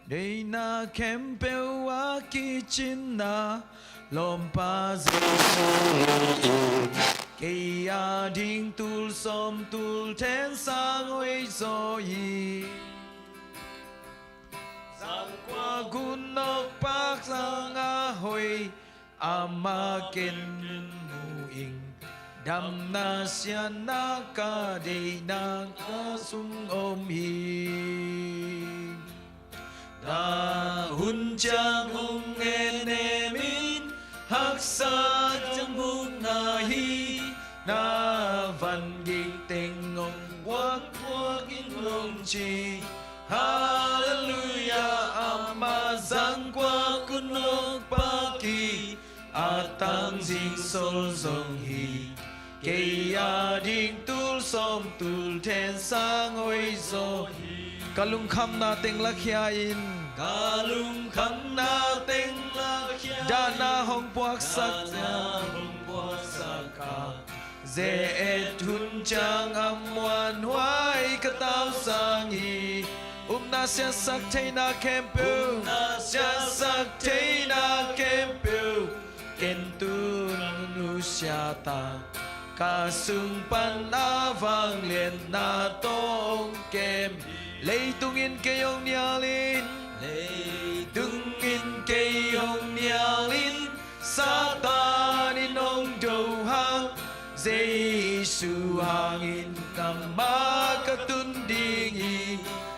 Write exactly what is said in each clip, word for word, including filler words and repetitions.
Deihna khempeuh a kicinna lawmpa Jesu in kei a ding tul sawm tul then sang hoih zaw hi. Zangkua Kun Awk Pak sang a hoih, amah ken mu ing. Damna siatna ka deihna ka sung om hi. Na hun ciang hong en em in, haksa ciang hong na hi. Na van gik teng hong puakpuak in hong ci. Halleluiah, amah Zangkua Kun Awk Pak hi. A tang zingsol zong hi. Kei a ding tul sawm tul then sang hoih zaw hi. Ka lungkhamna teng lakhia in. Ka lungkhamna teng lakhia in. Dahna hong puaksak. Dahna hong puaksak a, ze-et hun ciang a muanhuai ka tau sang hi. Upna siatsak theihna khempeuh. Upna siatsak theihna khempeuh. Ken tu-in nusia ta, ka sung pan a vangliatna tawh hong kem. Leitung in kei hong nial in. Leitung in kei hong nial in. Satan in hong do hang, Jesu hangin ka mah ka tun ding hi.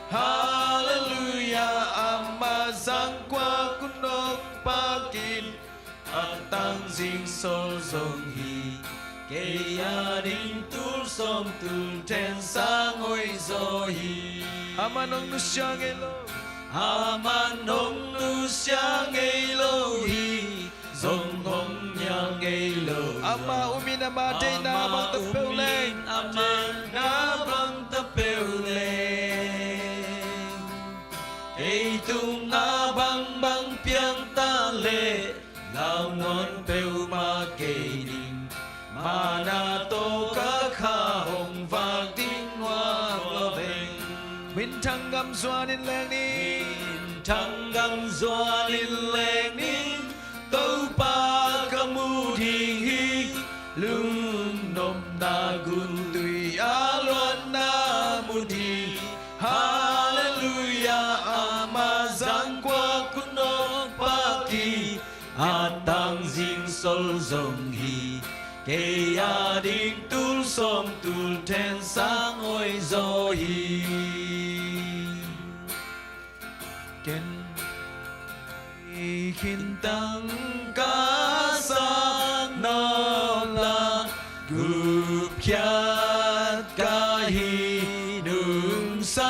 Halleluiah, amah Zangkua Kun Awk Pak in. A tang zingsol zong hi. Kei a ding tul sawm tul then sang hoih zaw hi. Amah hong nusia ngei lo. Amah hong nusia ngei lo hi. Zong hong nial ngei lo. Amah um in, amah deihna bang ta peuh leng. Amah deihna bang ta peuh leng. Ei tungah bangbang piang ta leh, lau nawn peuhmah kei ning. Manna tawh ka kha hong vak ding uh a lawm ing. Minthang gam zuan in leng ning. Minthang gam zuan in leng ning. Topa ka mu ding hi. Lungnopna guntui a luanna mu ding. Halleluiah, amah Zangkua Kun Awk Pak hi. A tang zingsol zong hi. Kei a ding tul sawm tul then sang hoih zaw hi. Ken khin tang ka sat nop la, gupkhiat ka hih nungsang.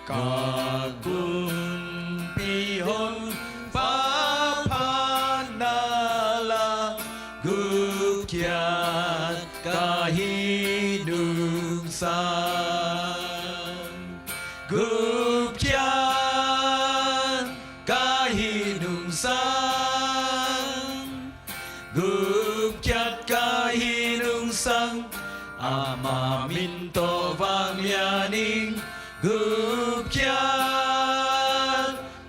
Ka kumpi Honpa phatna la, gupkhiat ka hih nungsang. Gupkhiat ka hih nungsang. Gupkhiat ka hih nungsang. Ama min tawh vanglian ing. Gupkhiat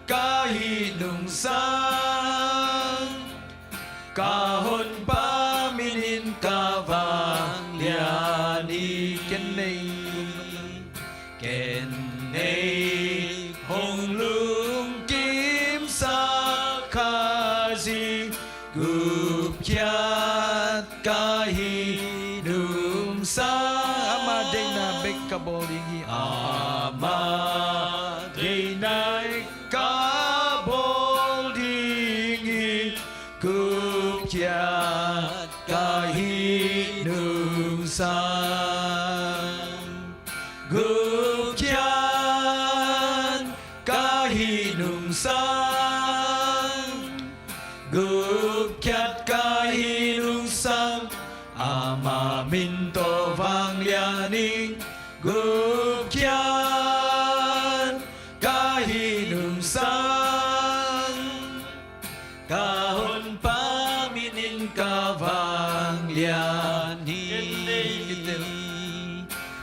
ka hih nungsang. Ka Honpa minin ka vanglian hi. Ken nei, ken nei hong lungkimsak Khazih, gupkhiat ka hih nungsang. Ama deihna bek ka bawl ding hi. Ama deihna ka bawl ding hi. Gupkhiat ka hih nungsang. Gupkhiat ka hih nungsang. Gupkhiat ka hih nungsang. Ama min tawh vanglian ing. Gupkhiat ka hih nungsang. Ka Honpa minin ka vanglian hi.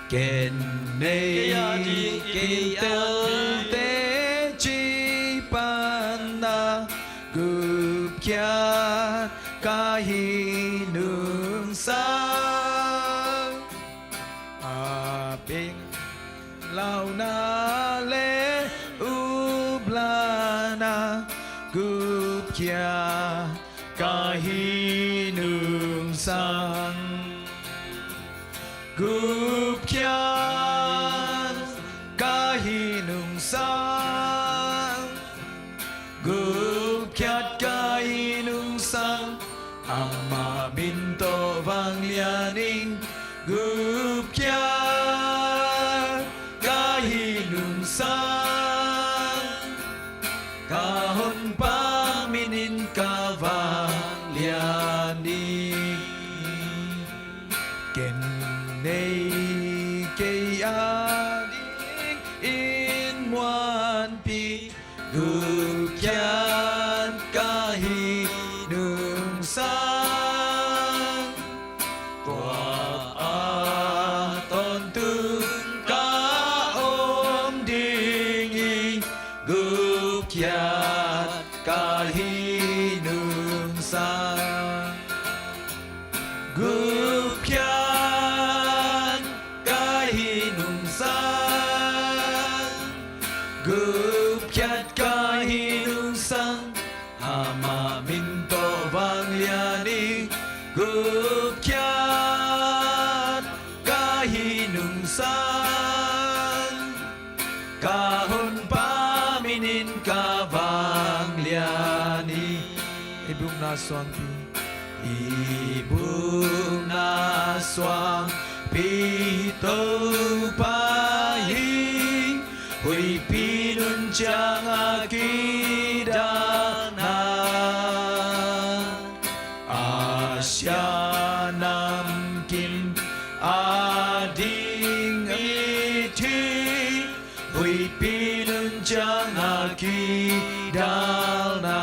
Ken nei, ken nei, kei a ding, kei a ding. hi nungsang. A peng launa le uplana gupkhiat ka hi nungsang. Gupkhiat ka hi nungsang. Gupkhiat ka hi nungsang. Ama min tawh vanglian ing. Gupkhiat ka hi nungsang. Ka honpa minin ka vanglian ing. Ken nei kei a dingin muanpi. Gupkhiat ka hi nungsang. Tua a tawntung ka om ding hi. Gupkhiat ka hi nungsang. Gupkhiat ka hi nungsang. Gupkhiat ka hi nungsang. Ama min tawh vanglian ing. Gupkhiat ka hi nungsang. Ka honpa minin ka vanglian ing. I bukna suangpi. I bukna suangpi Topa hi. Huihpi nun ciang a kidalna. Asia namkim a ding it hi. Huihpi nun ciang a kidalna.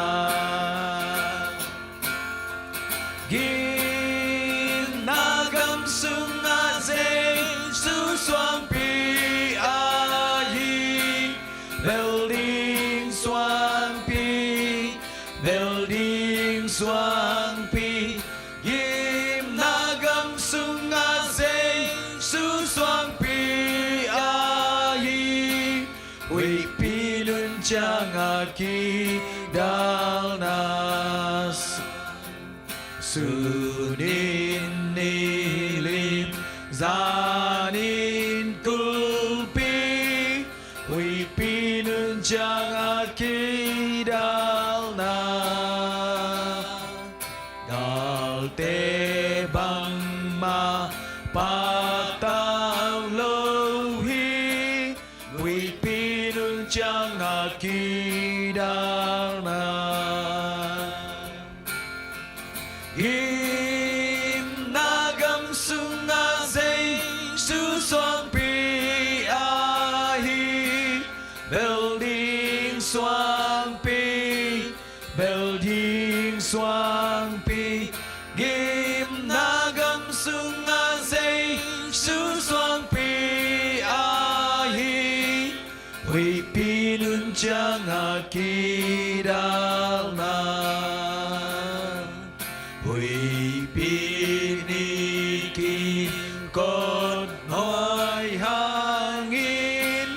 Gimna gam sungah Jesu suangpi ahi. Bel ding suangpi, bel ding suangpi. Gimna gam sungah Jesu suangpi ahi. Huihpi nun ciang a kidalna. Sun in ni lim, zan in kulpi. Huihpi nun ciang a kidalna. Galte bangmah patau lo hi. Huihpi nun ciang a kidalna. Gimna gam sungah Jesu suangpi ahi. Bel ding suangpi, bel ding suangpi. Gimna gam sungah Jesu suangpi ahi. Huihpi nun ciang a kidalna. Huihpi ni kim kawt hawih hangin.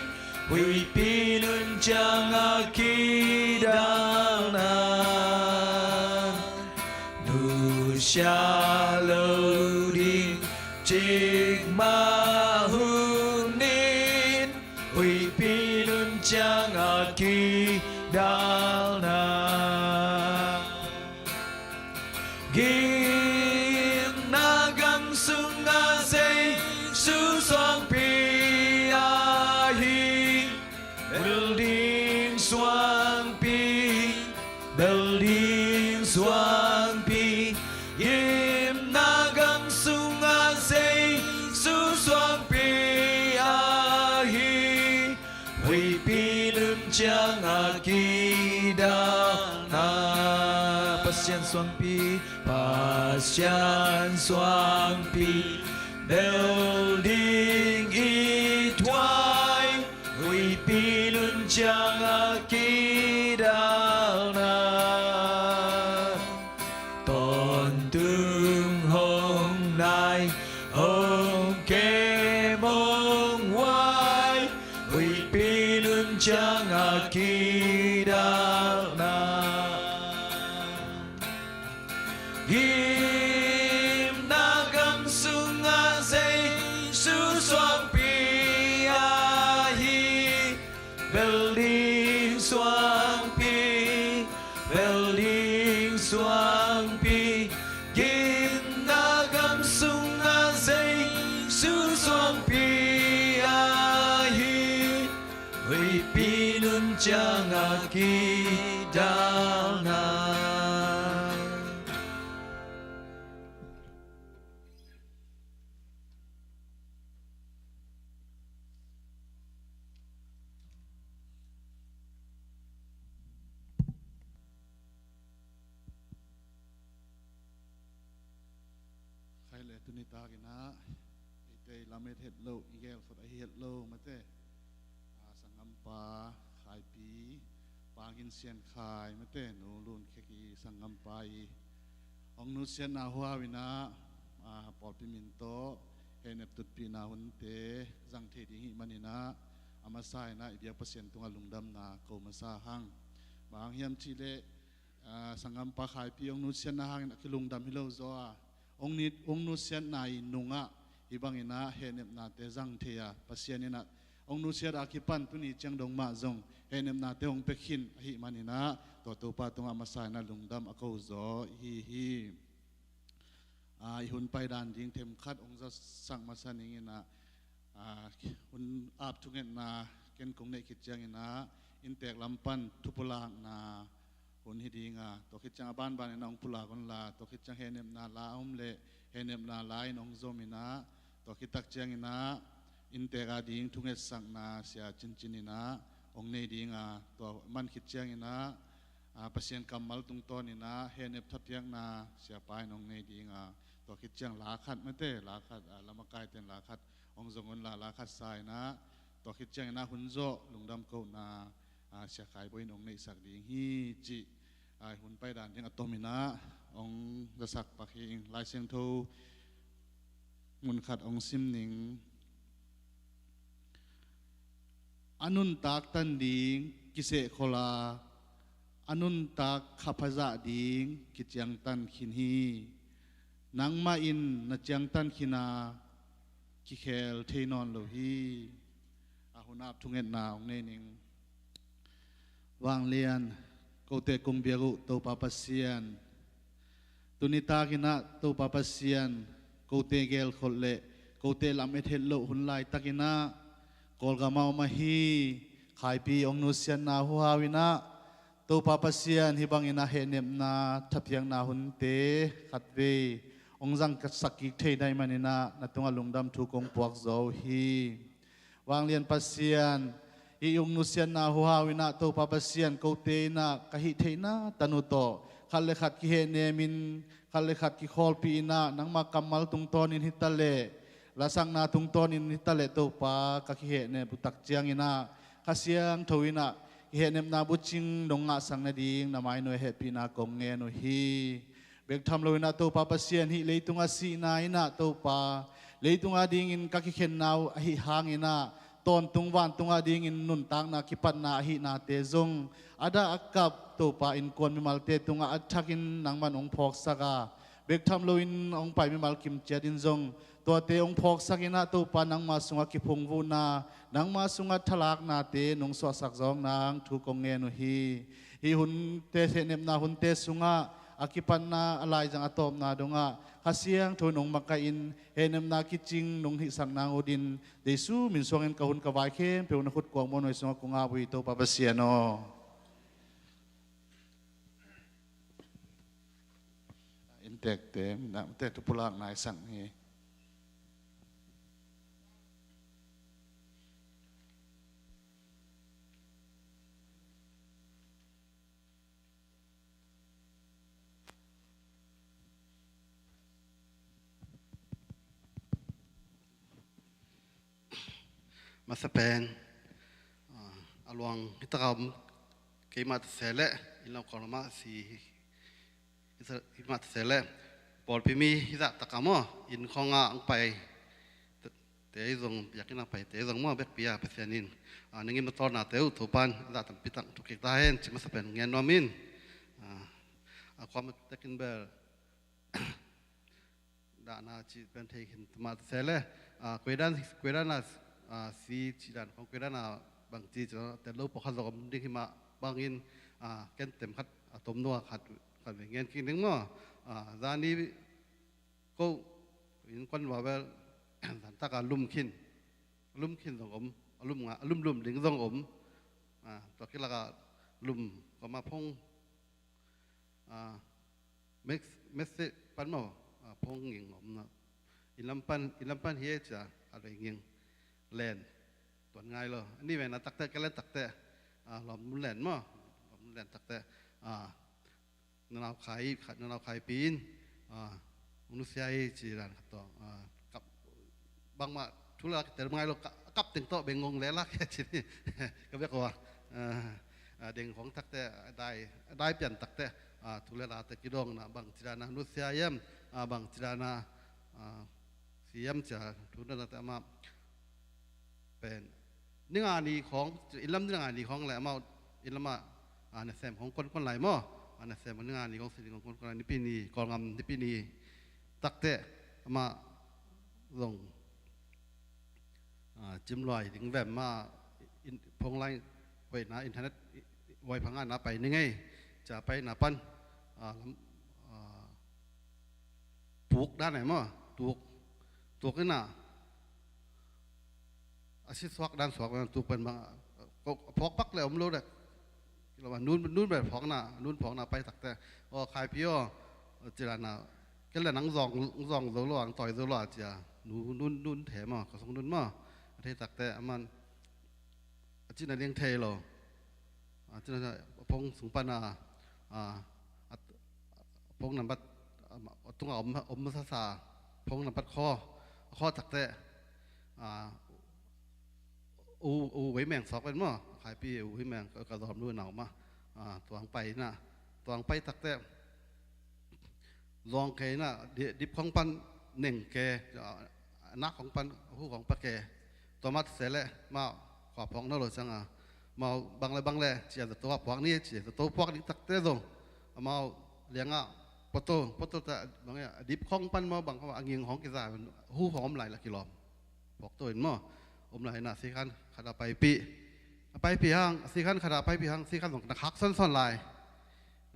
Huihpi nun ciang a kidalna. Nusia lo ding cikmah hun in. Huihpi nun ciang a kidalna. Gimna gam sungah Jesu suangpi ahi. Bel ding suangpi, bel ding suangpi. Gimna gam sungah Jesu suangpi ahi. Huihpi nun ciang a kidalna. Pasian suangpi, Pasian suangpi. Bel ding it huai. Huihpi nun ciang a kidalna. Tawntung ciangah kidalna. Gimna gam sungah Jesu suangpi ahi. Bel ding suangpi, bel ding suangpi, gimna gam sungah Jesu suangpi ahi. Huipi nun ciangah kidalna. Khai le tuni takinah eite i lamet het loh, i gelkhot ahi het loh mate, a, sanggampa Khaipi, Pa Gin Sian Khai mate, Nu Lun Khek i sanggampa i hong nusiatna huhau inah, a, pawlpi min tawh hehnep tutpihna hunte zang thei ding hih maninah a masa inah i biak Pasian tungah lungdamna ko masa hang. Bang hang hiam cihleh, a, sanggampa Khaipi hong nusiatna hangin a kilungdam hi lo zaw a, hong nit, hong nusiatna i nungah hih banginah hehnepnate zang thei a, Pasian inah hong nusiat a kipan tuni ciang dong mah zong hehnepnate hong pia khin ahih maninah tua Topa tungah a masa inah lungdam a ko zaw ihi hi. A, i hun paidan ding themkhat hong zasak masa ninginah, a, hun ap thungetna ken kong neih khit cianginah inntek lam pan thupulakna hun hi dinga, tua khit ciang a banbaninah hong pulak unla, tua khit ciang hehnepna la a om leh hehnepna la in hong zominah, tua khit tak cianginah inntek a ding thungetsakna sia cincin inah hong nei dinga, tua man khit cianginah, a, Pasian kammal tungtawninah hehnep thapiakna siapa in hong nei dinga, tua khit ciang la khat mate, la khat, a, lamakaiten la khat hong zong unla, la khat sa inah tua khit cianginah hun zawh lungdam kohna, a, Sia Khai Bawi in hong neihsak ding hi cih, a, hun paidan ding a tominah hong zasak pak hi ing. Lai Siangtho munkhat hong sim ning. A nuntak tan ding kisehkhol a, a nuntak khaphazah ding kiciangtan khin hi. Nangmah in na ciangtan khin a, kikhel thei nawn lo hi. A, hun ap thungetna hong nei ning. Vanglian, kote kong biak uh Topa Pasian, tuni takinah Topa Pasian, kote gelkhol le kote lamet het loh hun laitakinah Kawlgam a om ahi Khaipi hong nusiatna huhau inah Topa Pasian, hih banginah hehnepna thapiakna hunte khatvei hong zangsak kik thei na hih maninah na tungah lungdam thu kong puak zaw uh hi. Vanglian Pasian, hih hong nusiatna huhau inah Topa Pasian, kote inah ka hih theihna tanu tawh khat le khat kihehnemin, khat le khat kikhawlpih inah nangmah kammal tungtawnin hitaleh, lasakna tungtawnin hitaleh Topa ka kihehnep uh tak cianginah Kha Siangtho inah kihehnepna bucing nong ngahsak nading na mai nuai hehpihna kong ngen uh hi. Bek tham loinah Topa Pasian, hih leitung a sihna inah Topa, leitung a dingin ka kikhenna uh ahi hanginah tawntung vantung a dingin nuntakna kipatna ahihnate zong a dah a kap Topa innkuan mimalte tungah a thakin nangman hong phawksak a, bek tham loin hong pai mimal kimciat in zong tuate hong phawksak inah Topa nangma sungah kiphungvuhna, nangma sungah thalaknate nong suahsak zawk nang thu kong ngen uh hi. Hih hunte, hehnepna hunte sungah a kipatna, a laizang a tawpna dongah Kha Siangtho in hong makaih in hehnepna kicing nong hihsak nang utin Jesu min suangin ka hun ka vai khempeuh na khut kuang muanhuai sungah kong ap uh hi Topa Pasian aw. Inntekte, nate thupulakna i sang hi. Masa pen, ah, a luang hi taka om keimah tase le, inn lo kawlmah si hi ta-, keimah tase le, pawlpi mi hi zah taka maw, inn khawngah ang pai, te, Te zong biakinn a paite zong maw, bekpi a Pasian in, ah, na ngimna tawlnate uh Topa'n a dah tampi tak thuk kik ta hen ci masa pen ngen nuam ing. Ah, a kuama tekin bel dahna cih pen thei khin ta mah ta se leh, ah, kuaidan, kuaidan a, ah, si cih dan khong kuaidan a bangci cih tel lo pawlkhat zong om ding hi mah bangin, ah, ken tem khat a tom nua khat, khat vei ngen kik ning maw. Ah, zani ko innkuan uh a bel zantak a lum khin, lum khin zong om, a lum nga, a lum lum ding zong om. Ah, tua khit lak a lum kawm a phone, ah, message pan maw, ah, phone ging om na. Inn lam pan, inn lam pan hi e ci a, a rei ging len tuan ngai lo. Ni ve na tak teh, ka len tak teh, ah, lawm nu len maw, lawm nu len tak teh, ah, na nau khai, na nau khaipi in, ah, hong nusia hi ci dan khat tawh, ah, kap, bangmah thu le la kitel ngai lo, ka, kap teng tawh beng ngong le la kia ci ni. Ka bek uh a, ah, ah, deng khong tak teh, dai, dai pian tak teh, ah, thu le late kidawngna bangci dan a nusia hiam, ah, bangci dan a, ah, si hiam ci a thu na te amah pen ni nga ni khong, inn lam ni nga ni khong le amau inn lam ah, ah, nasem khong kuankuan lai maw. Ah, nasem ni nga ni khong si ding khong kuankuan lai, Nipi ni, Kawlgam Nipi ni tak teh amah zong, ah, cim luai ding vem mah, in, phone line hoihna, internet wifi ngahna pai ni ngei ci a paina pan, ah, lam, ah, tuk dan e maw, tuk, tuk in a, a si suak dan suak dan tuk pen bang, ko, phawk bak le om lo dek. Kilo ma nun, nun bel phawkna, nun phawkna pai tak teh, aw khaipi aw, ci dan a, ken le nang zawng, zawng zo lo, ang tawi zo lo a ci a, nu, nun, nun the maw, ka sung nun maw. A thei tak teh aman a cihna ding thei lo. A cihna, a phone sung pan a, a, a phone nambat, a, a tungah om, om masasa phone nambat khaw, a khaw tak teh, a, u, u Wei Meng sawk pen maw, khaipi u Wei Meng, ka, ka zawm nu nau mah, a, tuang pai na, tuang pai tak teh, zawng kei na, di-, dip khong pan neng ke, a, nak khong pan, hu khong pa ke. Tua mah se leh, mah khua phawk nawn lo ciang a, mau bang le bang le, ci a zato a phawk ni, ci a zato phawk ding tak teh zong, amau liang ah poto, poto ta, bang e, a dip khong pan maw, bang khong a nging khong kiza, hu khong om lai la kilawm. Phawk to in maw, om lai na, sikhan khat a paipih. A paipih hang, sikhan khat a paipih hang, sikhan zong na khak sawnsawn lai.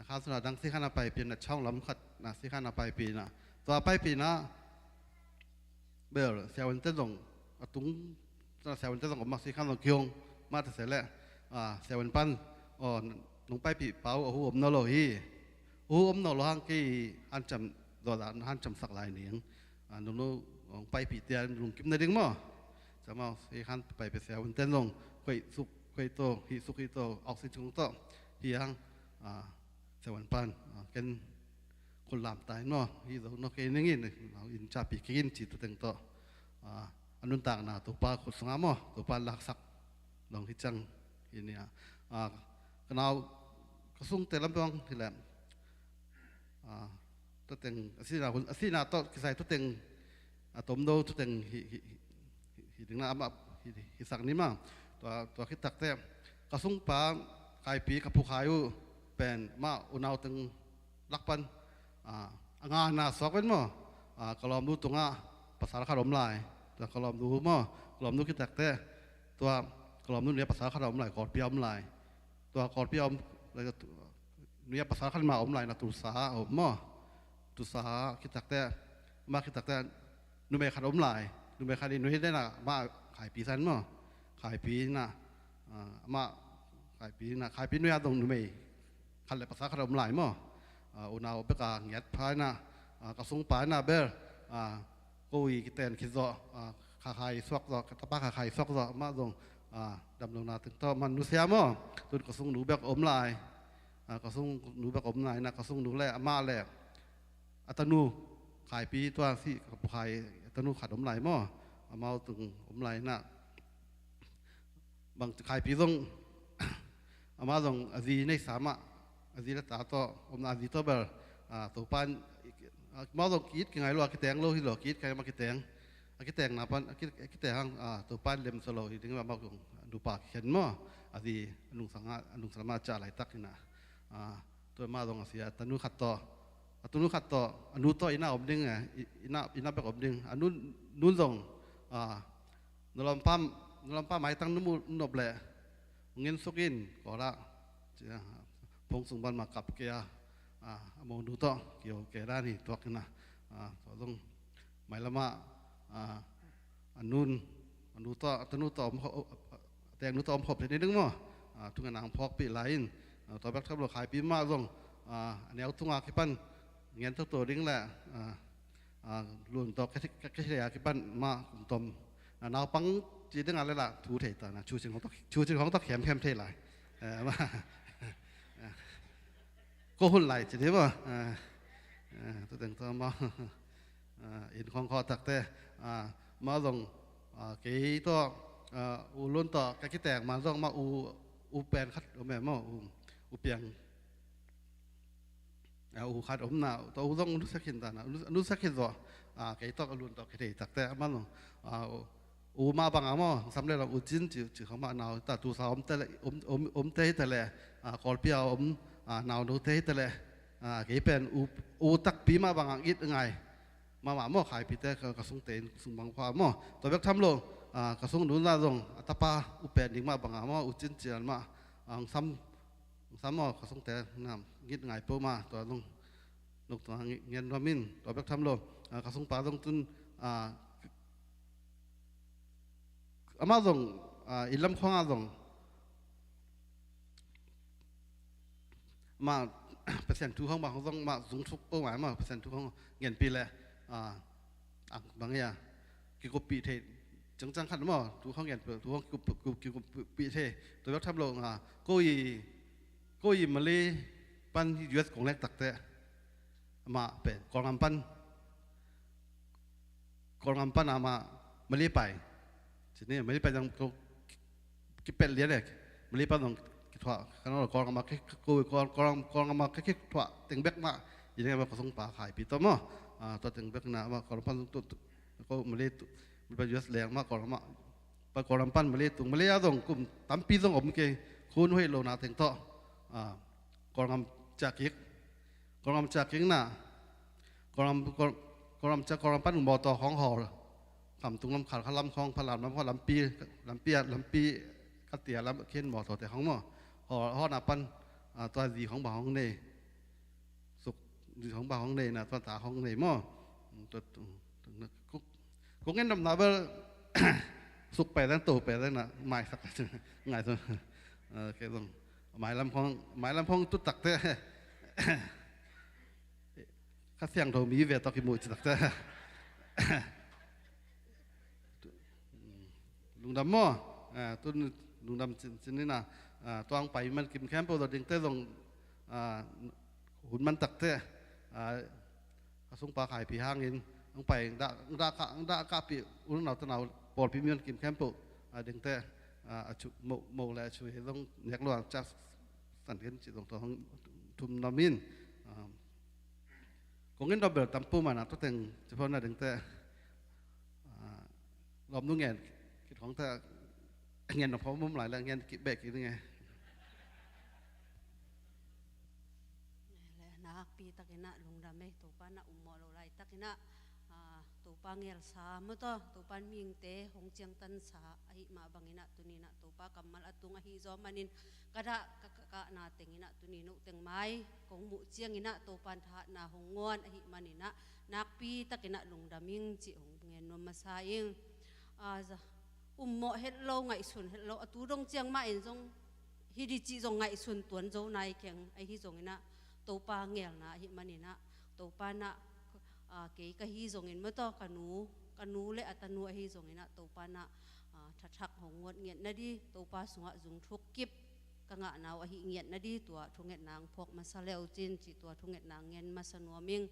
Na khak sawn lai, dang sikhan a paipih na, chawng lam khat na, sikhan a paipih na. Tua a paipih na bel siavuante zong a tung, siavuante zong om mah, sikhan zong kihong mah ta se leh, ah, siavun pan, aw, nong paipih pa uh a hu om nawn lo hi. Hu om nawn lo hang kei hanciam, zawh dan hanciam sak lai ning. Ah, nunu hong paipih tian lungkim na ding maw. Ciamau, sikhan paipih siavun ten zong khuaih suk, khuaih to, hih suk hih to, oxygen tawh hi hang, ah, siavun pan, ah, ken khut lam ta in maw, hih zo nawn kei ning in, ah, inn ciahpih kik in ci tu teng tawh, ah, a nuntakna Topa khut sungah maw, Topa laksak dong hi ciang hi ni a. Ah, ka nau, ka sungte lam peuh hi leh, ah, tuteng, a sihna hun, a sihna tawh kisai tuteng, a tomdo tuteng hi, hi, hi, hi ding na amah hi, hi sak ni maw. Tua, tua khit tak teh ka sungpa Khaipi, ka pu Khai uh pen mah unau teng lak pan, ah, a ngana suak pen maw, ah, ka lawmnu tungah pasal khat om lai. Tua ka lawmnu maw, ka lawmnu khit tak teh, tua ka lawmnu nui ah pasal khat a om lai, Kawlpi a om lai. Tua Kawlpi a om, nui ah pasal khat mah om lai na, Tulsa a om maw. Tulsa khit tak teh, amah khit tak teh numei khat om lai. Numei khat i nui den a, amah Khaipi san maw. Khaipi na, ah, amah Khaipi na, Khaipi nui ah dong numei khat le pasal khat om lai maw. Ah, unau bek a ngiat pha na, ah, ka sungpa na bel, ah, ko i kiten khit zawh, ah, Kha Khai suak zawh, ka tapa Kha Khai suak zawh, amah zong, ah, damlohna teng tawh amah nusia maw. Tun ka sungnu bek om lai. Ah, ka sungnu bek om lai na, ka sungnu le amah le a tanu, Khaipi tua si ka pu Khai a tanu khat om lai maw. Amau tung om lai na. Bang Khaipi zong, amah zong a zi neisa mah, a zi le ta tawh omna, a zi tawh bel, ah, Topa'n, ah, amau zong ki-it kingai lo a, kiteng lo hi lo, ki-it kingai mah kiteng. a kitengna pan a ki- a kiteng hang, ah, Topa in lemsaw lo hi ding mah, amah kong nupa kikhen maw, a zi a nungsang a, a nungsang mah ciah laitak in ah, ah, tua mah zong a sia, a tanu khat tawh, a tanu khat tawh, a nu tawh inn ah om ding, eh, i- inn ah, inn ah bek om ding, a nu, nu zong, ah, nulawmpa, nulawmpa maitang nu mu- nop leh ngen suk in, kawl ah, cia, phone sung pan mah kap kei a, ah, a monu tawh kiho kei dan hi tuak in ah, ah, tua zong mailam ah, ah, a nun, a nu tawh, a tanu tawh om kho- a tengnu tawh om khop thei ding maw? Ah, thungetna hong phawkpih lai in, ah, tua bek tham lo, Khaipi mah zong, ah, a neu tung a kipan ngen toto ding leh, ah, ah, lun tawh ka- ka- ka- a kipan mah kum tom, ah, naupang ci ding a leh lah thu thei ta na, thu cin khong tawh, thu cin khong tawh khemkhem thei lai. Eh, mah, ah, ko hun lai ci ding maw? Ah, ah, tu teng tawh maw? Ah, inn khong khawh takte, ah, mah zong, ah, kei tawh, ah, u Lun tawh ka kiteng mah zong mah u, u pen khat om e maw, u, u Piang, ah, u khat om na, tua u zong nusia khin ta na, nu- nusia khin zaw, ah, kei tawh ka Lun tawh kithei takte, amah zong, ah, u, u mah bang a maw, sam le long u Cin ci, ci khong mah nau ta, tu sa om te le, om, om, om te hi ta le, ah, Kawlpi a om, ah, nau no te hi ta le, ah, kei pen u, u takpi mah bang a it ngai mahmah maw, Khaipite ka, ka sungte in sung bang khua maw. Tua bek tham lo, ah, ka sung nuna zong a tapa u pen ding mah bang a maw, u Cin Cian mah, ah, hong sam, hong sam maw, ka sungte na ngit ngai peuhmah, tua zong nuk tua ngi- ngen nuam in, tua bek tham lo, ah, ka sungpa zong tun, ah, amah zong, ah, inn lam khawng ah zong mah Pasian thu hong bang hong zong mah zung thuk ko ngai mah, Pasian thu hong ngenpi le, ah, ang bang ia kikuppih thei ciangciang khat maw, thu hong ngenpi, thu hong kikup- kikup- kikuppih thei. Tua bek tham lo nga, ko i, ko i Malay pan U S kong lek takte, amah pen Kawlgam pan, Kawlgam pan amah Malay pai. Sini Malay pai zong ko kipet lian e. Malay pan zong kithuah, kan ol Kawlgam a ki- ko Kawl- Kawlgam, Kawlgam a ki- kithuah teng bek mah. Ini amah ka sungpa Khaipi tawh maw. Ah, tua teng bek na amah Kawlgam pan zong tu- tu- ko Malay tu- Malay pan U S leng mah Kawlgam a, pan Kawlgam pan Malay tung, Malay a zong kum tampi zong om kei. Khun hoih lo na teng tawh, ah, Kawlgam ciah kik. Kawlgam ciah kik na, Kawlgam, Kawl- Kawlgam ciah, Kawlgam pan mawtaw khawng hawl. Khamtung lam, Khalkha lam khawng, Falam lam khawng, lampi, lampi ah, lampi ka tia lam khin mawtawte khawng maw. Hawl, hawl na pan, ah, tua zi khawng bang hong nei. Suk, zi khawng bang hong nei na, tua ta khawng nei maw. Tua, tua, tua, kuk- kuk ngen dam na bel, suk pai dan, to pai dan na, maisak ngai tua. Ah, kei zong mailam khawng, mailam khawng tut takte. Kha Siangtho mi ve tawh kimuh ci takte. Lungdam maw? Ah, tun lungdam cin, cin ni na. Ah, tuang pai man kim khempeuh zaw dingte zong, ah, hun man takte. Ah, ka sungpa Khaipi hangin ang pai dah, dah ka, dah ka pi unau tanau pawlpi mi man kim khempeuh, ah, dingte, ah, a cu mo, mo le a cu hi zong nek lua cak san gen ci zong tawh hong thum nam in. Ah, kong in dawm bel tam pu mana, tua teng ci phone na dingte, ah, lawm nu ngen kit khong te, ngen nong phone mum lai le ngen kit bek kit nge. Le nakpi takin ah lungdam ei, Topa na ummawh lo lai takin ah, ah, Topa ngelsa maw taw, Topa mihingte hong ciangtansa ahi mah bangin ah tuni in ah Topa kammal a tung ahi zaw manin ka dah ka, ka, ka na tengin ah tuni no teng mai kong muh ciangin ah Topa thahatna hong nguan ahi manin ah nakpi takin ah lungdam ing cih hong ngen nuam masa ing. Ah, za- ummawh het lo, ngaihsun het lo, a tu dong ciang mah in zong hi di cih zong ngaihsun tuan zo nai keng ahi zongin ah Topa ngelna ahi manin ah Topa na, ah, kei ka hi zongin maw taw, ka nu, ka nu le a tanu ahi zongin ah Topa na, ah, thathak hong nguat ngiat na di, Topa sungah zung thuk kip ka ngahna uh ahi ngiat na di, tua thungetna ang phawk masa le uh cin cih tua thungetna ang ngen masa nuam ing.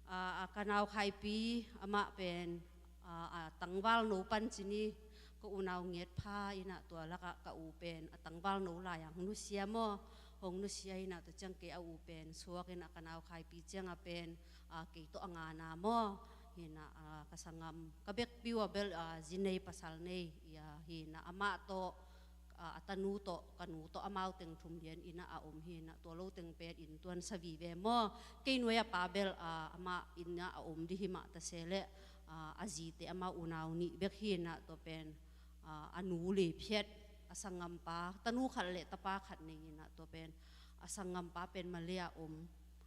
Ah, ah, ka nau Khaipi amah pen, ah, ah, tangval no pan cin i, ka unau ngiat pha in ah tua lakah ka u pen a tangval no lai ang nusia maw, hong nusia in ah tua ciang kei a u pen suak in ah ka nau Khaipi ciang a pen, ah, kei tawh a ngana maw. Hi na, a, ka sanggam ka bekpi uh a bel, a, zi nei pasal nei, ia, hi na, amah tawh, a, a tanu tawh, ka nu tawh, amau teng thum lian inn ah a om hi na, tua lo teng pen inn tuan sa vive maw. Kei nuai a pa bel, a, amah inn ah a om di hi mah ta se leh, a, a zite amau unau nih bek hi na, tua pen, a, a nu lei phiat, a sanggampa, tanu khat le tapa khat nei hi na, tua pen, a sanggampa pen Malay a om,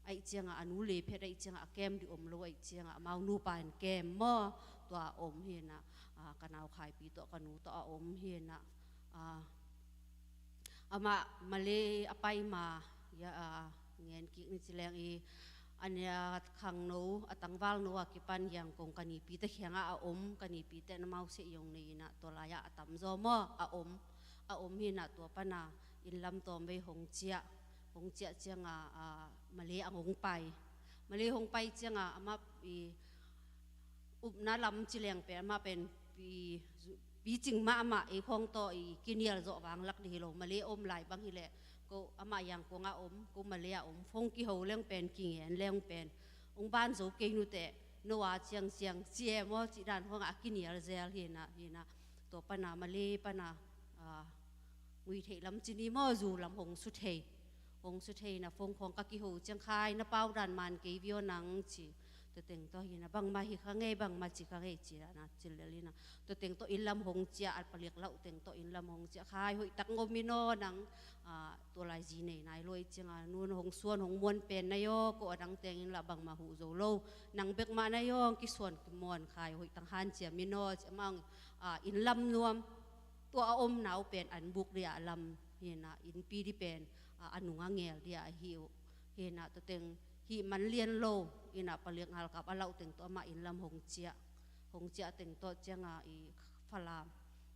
ahih ciangah a nu lei phiat, ahih ciangah a kem di om lo, ahih ciangah amau nupa in kem maw, tua a om hi na, a, ka nau Khaipi tawh, ka nu tawh a om hi na, a, amah Malay a pai ma, ia, a, ngen kik ni ci leng i, a nia khangno, a tangvalno a kipan Yangon ka nipite kiangah a om, ka nipite na mau seh yong nei na, tua lai-ah a tamzaw maw, a om, a om hi na, tua pana inn lam tawmvei hong ciah, hong ciah ciangah, a, Malay ang hong pai. Malay hong pai ciangah amah i upna lam ci leng pen, amah pen pi, picing mahmah, ei khawng tawh i kinial zawh vanglak di hi lo. Malay om lai bang hi leh, ko amah Yangon a om, ko Malay a om, phone kiho leng pen, kingen leng pen, hong ban zo kei nuteh, no a ciangciang ci e maw, cih dan khawngah a kinial zel hi na, hi na, tua pana Malay pana, a, ngui theih lam ci ni maw, zu lam hong su thei. Hong su thei na, phone khawng ka kiho ciang, Khai, na pau dan man kei vio nang, ci. Tua teng tawh hi na, bangmah hi kha ngei, bangmah ci kha ngei, ci na, ci lel hi na. Tua teng tawh inn lam hong ciah, a palik lauh teng tawh inn lam hong ciah, Khai, hoih tak ngom in aw nang, a, tua lai zi nei nai lo ahih ciangah, nu na hong suan hong muan pen na yaw, ko a dang teng in lah bangmah huh zo lo. Nang bek mah na yaw, kisuan kimuan, Khai, hoih tak hanciam in aw, ci amah, a, inn lam nuam. Tua a om nau pen an buk dia lam hi na, innpi di pen, a, a nung a ngel dia ahi uh. Hi na, tua teng hih man lian lo, hi na, palik ngalkap a lauh teng tawh amah inn lam hong ciah. Hong ciah teng tawh ciangah i Falam,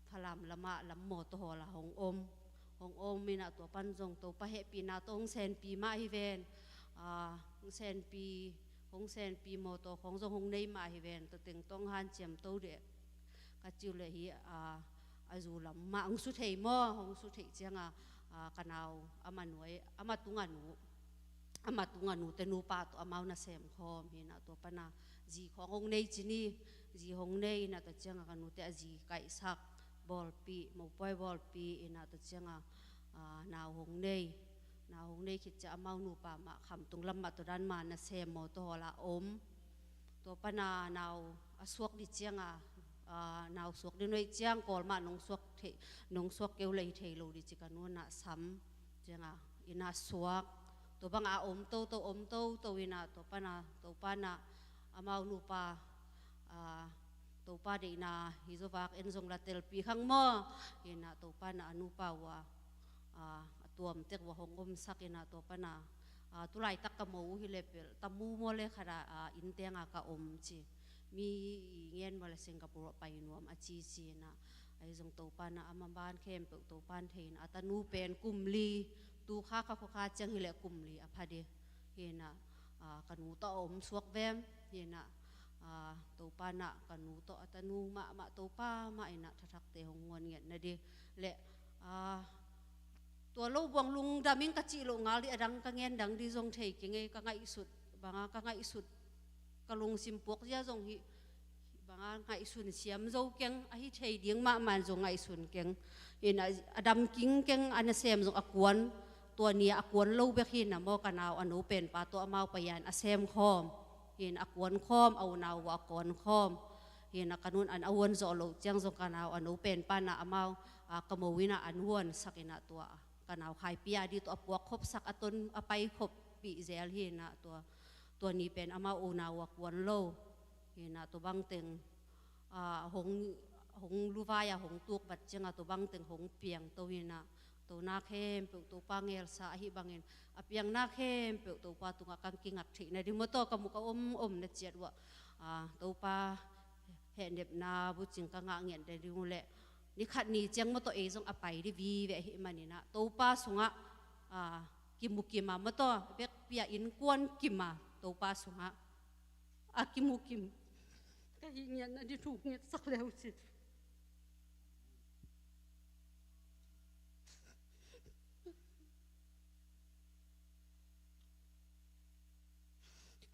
Falam lamah lam mawtaw hawlah hong om. Hong om hi na, tua pan zong Topa hehpihna tawh hong senpi mah hi ven. A, hong senpi, hong senpi, mawtaw khawng zong hong nei mah hi ven. Tua teng tawh hong hanciam to deh ka ci uh leh hi, a, a zu lam mah hong su thei maw, hong su theih ciangah, a, ka nau, ama nuai, ama tunga nu, ama tunga nute nupa tawh amau na sem khawm hi na, tua pana zi khawng hong nei ci ni, zi hong nei hi na, tua ciangah ka nute a zi kaihsak, bawlpih, mopuai bawlpih hi na, tua ciangah, a, nau hong nei, nau hong nei khit ciah amau nupa mah khamtung lam mah tua dan mah na sem mawtaw hawlah om. Tua pana nau a suak di ciangah, a, nau suak di nuai ciang, kawl mah nong suak thei, nong suak keu lei thei lo di ci ka nu na sam ciangah inn ah suak. Tua bangah om toto, om toto hi na, tua pana, Topa na, amau nupa, a, Topa deihna hi zo vak en zong la telpih khang maw. Hi na, Topa na a nupa uh a, a, a tuamtek uh a hong omsak hi na, tua pana, a, tulaitak ka mo uh hi leh bel, tamu maw le khat a, a, inn tengah ka om ci. Mi i ngen maw le Singapore ah pai nuam a ci ci na. Ahi zong Topa na a maban khempeuh Topa in thei na, a tanu pen kum li, tu kha kha khua kha ciang hi leh kum li a pha di. Hi na, a, ka nu tawh a om suak vem. Hi na, a, Topa na ka nu tawh a tanu mahmah Topa mah hi na, thathakte hong nguan ngiat na di. Le, a, tua lo buang lungdam ing ka cih loh ngal di, a dang ka ngen dang di zong thei keng ei, ka ngaihsut banga ka ngaihsut, ka lungsim puak zia zong hi, banga ngaihsun siam zo keng, ahi thei ding mahmah zong ngaihsun keng. Hi na, a dam king keng, a nasem zong a kuan, tua ni a kuan lo bek hi na maw, ka nau a nu penpa tawh amau pai-in a sem khawm. Hi na, a kuan khawm, a unau uh a kuan khawm. Hi na, ka nun an a uan zawh loh ciang zong ka nau a nu penpa na amau, a, ka mo inn ah an uansak hi na, tua ka nau Khaipi a di tawh a puak khopsak, a ton a pai khoppih zel hi na, tua, tua ni pen amau unau uh a kuan lo. Hi na, tua bangteng, a, hong, hong luvai a hong tuk vat ciangah tua bangteng hong piang to hi na, tona khempeuh Topa ngelsa ahi bangin, a piangna khempeuh Topa tungah kan kingak theih na ding maw, tua ka muk a om om na ciat uh ah, a, Topa hehnepna bucing ka ngah ngiat na ding uh leh, ni khat ni ciang maw, tua ei zong a pai di vive ahih manin ah, Topa sungah, a, kimu kim a maw, tua bekpi a innkuan kim a Topa sungah a kimu kim ka hih ngiat na di thu ngetsak le uh cin.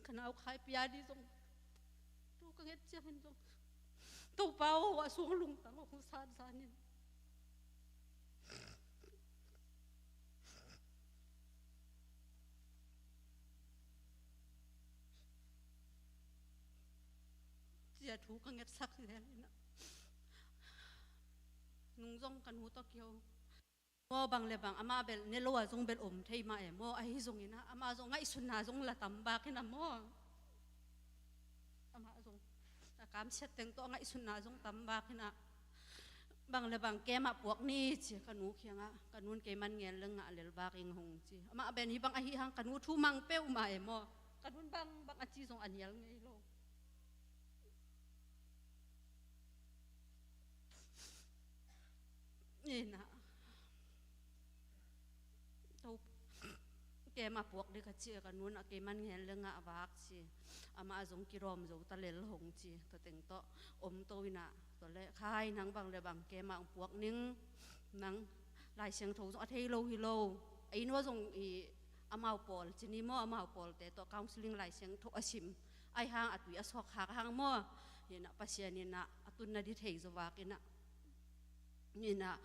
Ka nau Khaipi a di zong tu Ka nget ciangin zong, Topa aw, a sung lungtang hong sat zanin cia thu ka ngetsak zel inah, nung zong ka nu tawh kio maw, bang le bang amah bel ne lo a zong bel om thei mah e maw, ahi zong inah amah zong ngaihsutna zong la tam bak inah maw, amah zong a kamsiat teng tawh a ngaihsutna zong tam bak inah, bang le bang kem ah puak ni ci ka nu kiangah, ka nun kei man ngen le ngah lel bak ing hong ci. Amah ben hih bang ahi hang ka nu thu mang peuhmah e maw, ka nun bang bang a ci zong a nial ngei lo. Inah, to kem ah puak ding ka ci a, ka nun ah kei man ngen le ngah vak ci. Amah zong kidawm zo ta lel hong ci. Tua teng tawh om to inah, tua le khai nang bang le bang kem ah hong puak ning, nang Lai Siangtho zong a thei lo hi lo. A inn uah zong i amau pawl ci ni maw, amau pawlte tawh counseling Lai Siangtho a sim. Ahi hang a tui a suak khak hang maw, inah Pasian inah a tunna di thei zo vak inah, inah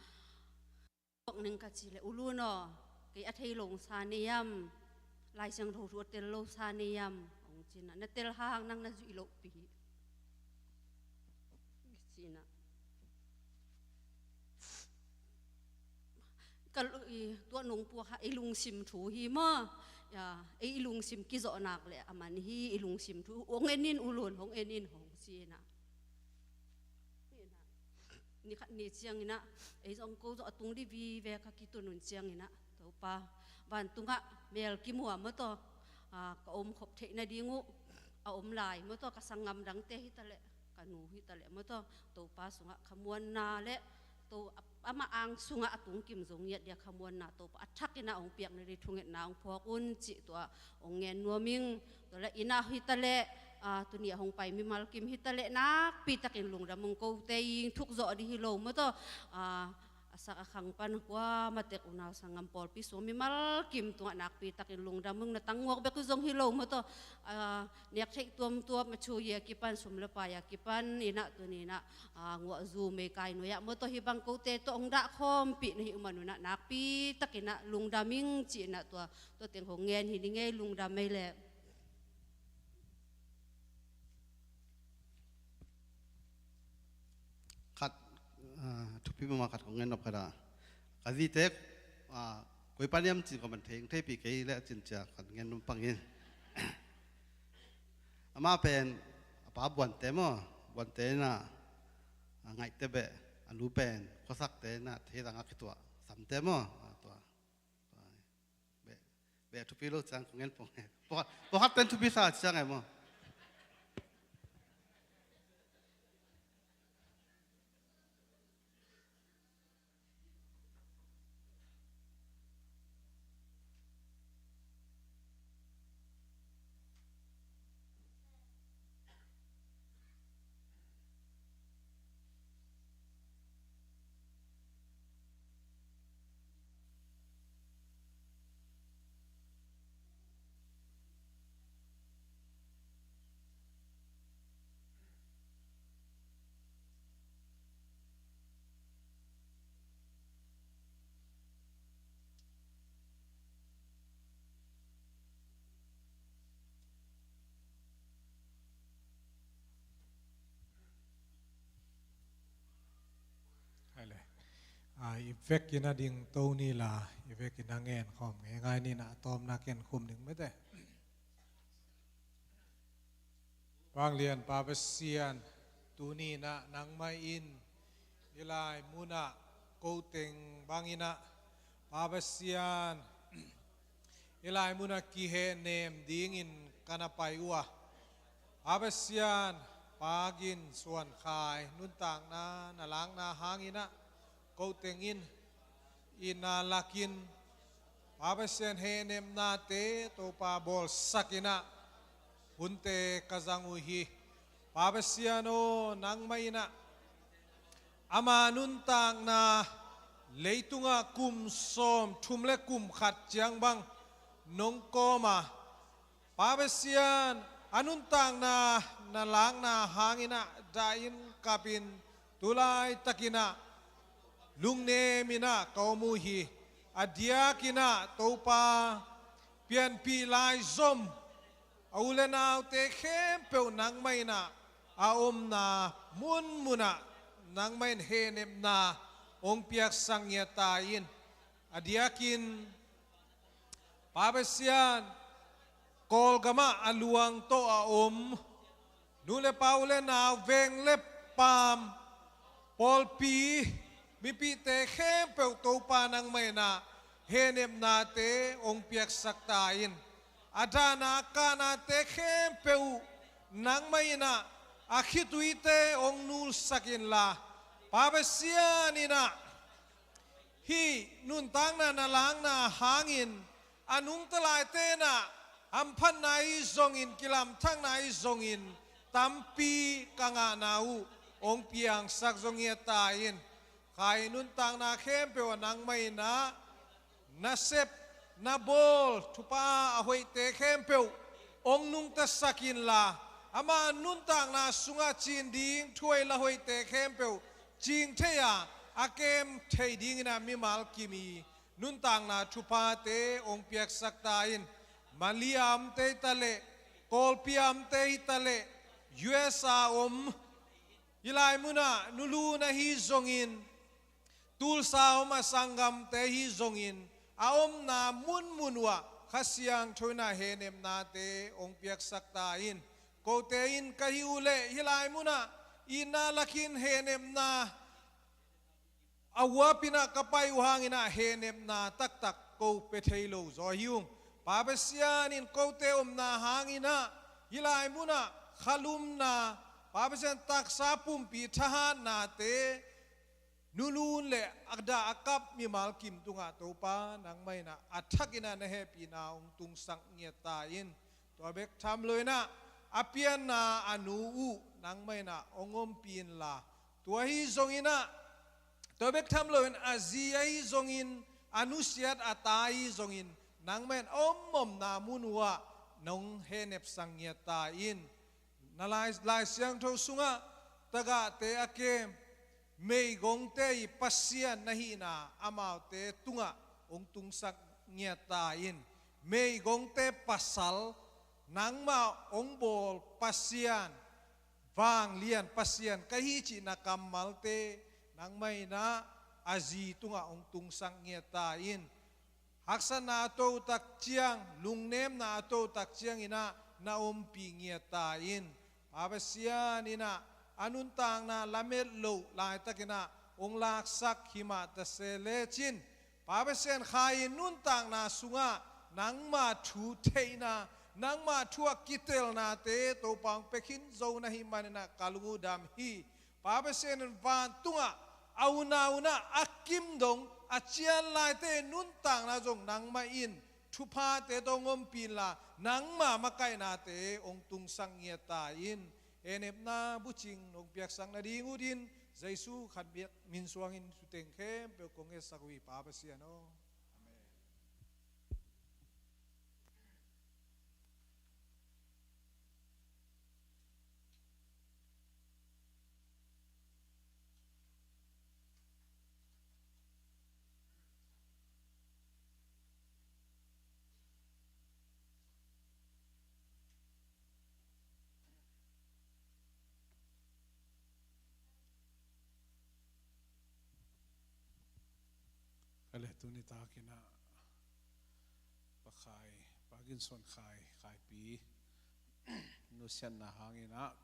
ning ka ci le, u Lun aw, kei a thei lo sa nei am, Lai Siangtho thu a tel lo sa nei am, hong ci inah, na tel hang nang na zuih lohpi hi ci inah. Ka lu-, i, tua nong puak ha, i lungsim thu hi maw, ya, i lungsim kizawh nak le a man hi, i lungsim thu hong en in u Lun, hong en in hong ci inah. Ni khat ni ciang inah, ei zong ko zong a tung di vive ka kitun un ciang inah, Topa, vantungah mel kimuam maw taw, a, ka om khop theih nading uh a om lai maw taw, ka sanggam dangte hi ta leh, ka nu hi ta leh maw taw, Topa sungah khamuanna le to, amah ang sungah a tungkim zong ngiat dia khamuanna Topa a thak inah hong piak nading thungetna hong phawk un cih tua hong ngen nuam ing. Tua le inah hi ta leh, a, tuni a hong pai mimal kim hi ta leh nakpi takin lungdam ung, kote ing thuk zawh di hi lo maw taw, a, a sak a khang pan kuamah tek unau sanggam pawlpi sung mimal kim tungah nakpi takin lungdam ung, na tang nguak bek uh zong hi lo maw taw, a, nek theih tuamtuam a thu ia kipan, sum le pai a kipan inah tuni inah, a, nguah zu meikai nuai ah maw taw, hih bang kote tawh hong dah khawmpih na hih uh man unah nakpi tak inah lungdam ing ci inah tua, tua teng hong ngen hi ning ei, lungdam ei leh. Khat, a, thupi mahmah khat kong ngen nop khat ah, ka zite, a, koi pan hiam cin kong man thei, theihpih kei leh cin cia khat ngen nop pang in. Amah pen a pa Buante maw, Buante inah, a, Ngaihte beh, a nu pen Khuasakte inah, Theidang a kituah Samte maw, a, tua. Beh, beh thupi lo ciang kong ngen pong e. Pawlkhat, pawlkhat pen thupi sa ciang e maw. Hai le. A, i vekin a ding to ni la, i vekin a ngen khawm ngeingai ni na, a tawpna ken khum ding mete. Vanglian Pa Pasian, tuni na nangmah in i lai munah ko teng bangin ah, Pa Pasian, i lai munah kihehnem dingin ka na pai uh a, Pa Pasian, Pa Gin Suan Khai nuntakna na lakna hangin ah, ko teng in i na lakin, Pa Pasian, hehnemnate Topa bawlsakin ah hunte ka zang uh hi. Pa Pasian aw, nangmah in ah ama nuntakna leitungah kum sawmthum le kum khat ciang bang nong kawm a, Pa Pasian, A nuntakna na lakna hangin ah dahin kapin, tu laitakin ah lungnemin ah ka om uh hi. A diakin ah Topa, pianpih laizom a u le naute khempeuh nangmah in ah a omna munmun ah nangmah in hehnepna hong piaksak ngiat ta in. A diakin Pa Pasian, Kawlgamah a luang tawh a om nu le pa, u le nau, veng le paam, pawlpi mipite khempeuh Topa nangmah in ah hehnepnate hong piaksak ta in. A dahna a kahnate khempeuh uh nangmah in ah a khituite hong nulsak inla, Pa Pasian in ah hih nuntakna na lakna hangin a nungta laite in ah hamphatna ahi zongin, kilamthakna ahi zongin tampi ka ngahna uh hong piangsak zong ngiat ta in. Khai nuntakna khempeuh ah nangmah in ah na sep na bawl thupha a hoihte khempeuh hong nungtasak inla, ama nuntakna sungah cin ding thu hoih la hoihte khempeuh cing thei a, a kem thei dingin ah mimal kim i nuntakna thuphate hong piaksak ta in. Malaysia omte hi ta leh, Kawlpi omte hi ta leh, U S A om, hih lai munah Nulun ahi zongin, Tulsa om a sanggamte hi zongin, a omna munmun uh ah Kha Siangtho in ah hehnepnate hong piaksak ta in. Kote in ka hih uh leh hih lai munah itna lakin hehnepna a huapin ah ka pai uh hangin ah hehnepna taktak ko pia thei lo zaw hi ung. Pa Pasian in kote omna hangin ah hih lai munah khalumna, Pa Pasian, taksa pumpi thahatnate Nulun le a dah a kap mimal kim tungah Topa nangmah in ah a thakin ah na hehpihna hong tungsak ngiat ta in. Tua bek tham loin ah a pianna a nu uh nangmah in ah hong ompih inla, tua ahi zongin ah, tua bek tham loin a zi ahi zongin, a nusiat a ta ahi zongin, nangmah in a om omna mun uh ah nong hehnepsak ngiat ta in. Na Lai, Lai Siangtho sungah tagahte a kem meigongte i Pasian na hihna amaute tungah hong tungsak ngiat ta in. Meigongte pasal, nangmah hong bawl Pasian, vanglian Pasian ka hi cihna kammalte nangmah in ah a zi tungah hong tungsak ngiat ta in. Haksatna a to tak ciang, lungnemna a to tak ciangin ah na ompih ngiat ta in. Pa Pasian in ah a nuntakna lamet loh laitakin ah hong laksak hi mah ta se lecin, Pa Pasian, khai nuntakna sungah nangma thu theihna, nangma thu a kitelnate Topa hong pia khin zo na hih manin ah ka lung uh dam hi. Pa Pasian in vantungah a unau in ah a kim dong a cian laite nuntakna zong nangmah in thuphate tawh hong ompih inla, nangma makaihnate hong tungsak ngiat ta in. Hehnepna bucing nong piaksak nading utin Jesu khat min suangin thuteng khempeuh kong ngetsak uh hi, Pa Pasian aw. Amen. Ka le tuni takin ah Pa Khai, Pa Gin Suan Khai, Khaipi nusiatna hangin ah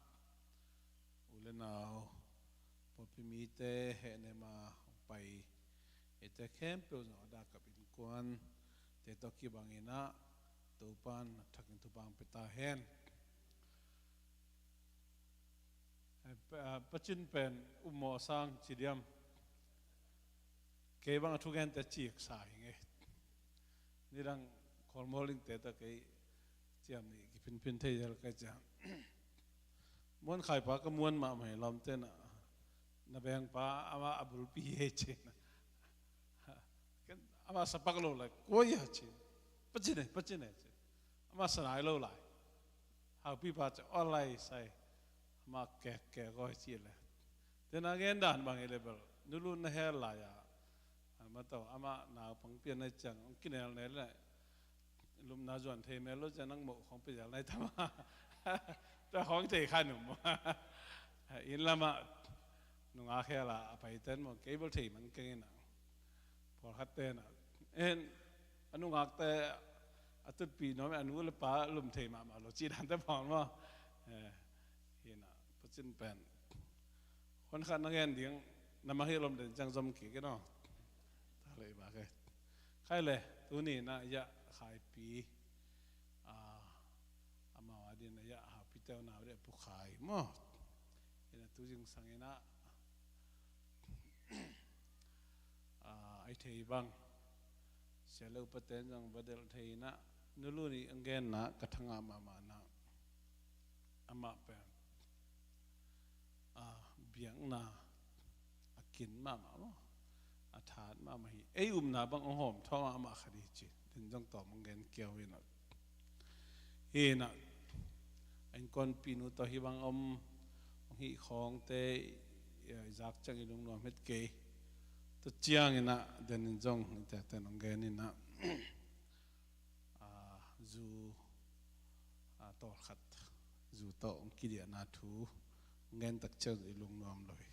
u le nau, pawlpi mite hehnem a hong pai eite khempeuh zong a dah kap innkuante tawh kibangin ah Topa'n a thakin thupha hong pia ta hen. Eh, Pa, ah, Pa Cin pen ummawh a sang ci diam. Kei bang a thugente ciksa hi ngei. Nidang Khualmual Ingte tawh kei ciam nih kiphinphin thei zel ka hi ciang. Muan Khaipa ka muan mahmah hi lawmte na, na bengpa amah a bulpi hi ei ci na. Ken amah sa pak lo lai, kua hi a ci. Pa Cin e, Pa Cin e ci. Amah sa nai lo lai. Haupipa ciah aw lai sai. Amah kek kek aw hi ci le. Tena gen dan bang hi le bel nulu na hel lai a, amah tawh amah naupang pian nai ciang hong kinel nel le, lumna zuan thei mel lo ciang nang moh khong pia zel nai tama. Tua khong thei kha num. Inn lamah nungak hel a a paiten maw, kei bel thei man keng ina. Pawlkhat tena en a nungakte a tutpih nuam, a nu le pa lum thei mahmah lo cih dante pawl maw? Hina pucin pen khuan khat na ngen ding, na mah hi lom den ciang zom kik in aw. Ta le i bak e. Khai le tuni na ya Khaipi, amau a din a ya Haupi teu nau de Pu Khai maw? Ina tu zingsang ina a, ai thei bang sia le upaten zong va delh thei ina, nulu nih ang genna ka thangah mahmahna amah pen a, biakna a kin mahmah maw, a that mahmah hi. Ei upna bang hong hawm thawh mahmah khat hi ci. Den zong tawm ang gen kiau ina. Hi ina a innkuanpihnu tawh hi bang om hong hih khawngte i zak ciang i lungnuam het kei. Tua ciang ina den in zong i tekten hong gen ina, a, zu, a, tawlkhat zu tawh hong kidiahna thu hong gen tak ciang i lungnuam lo hi.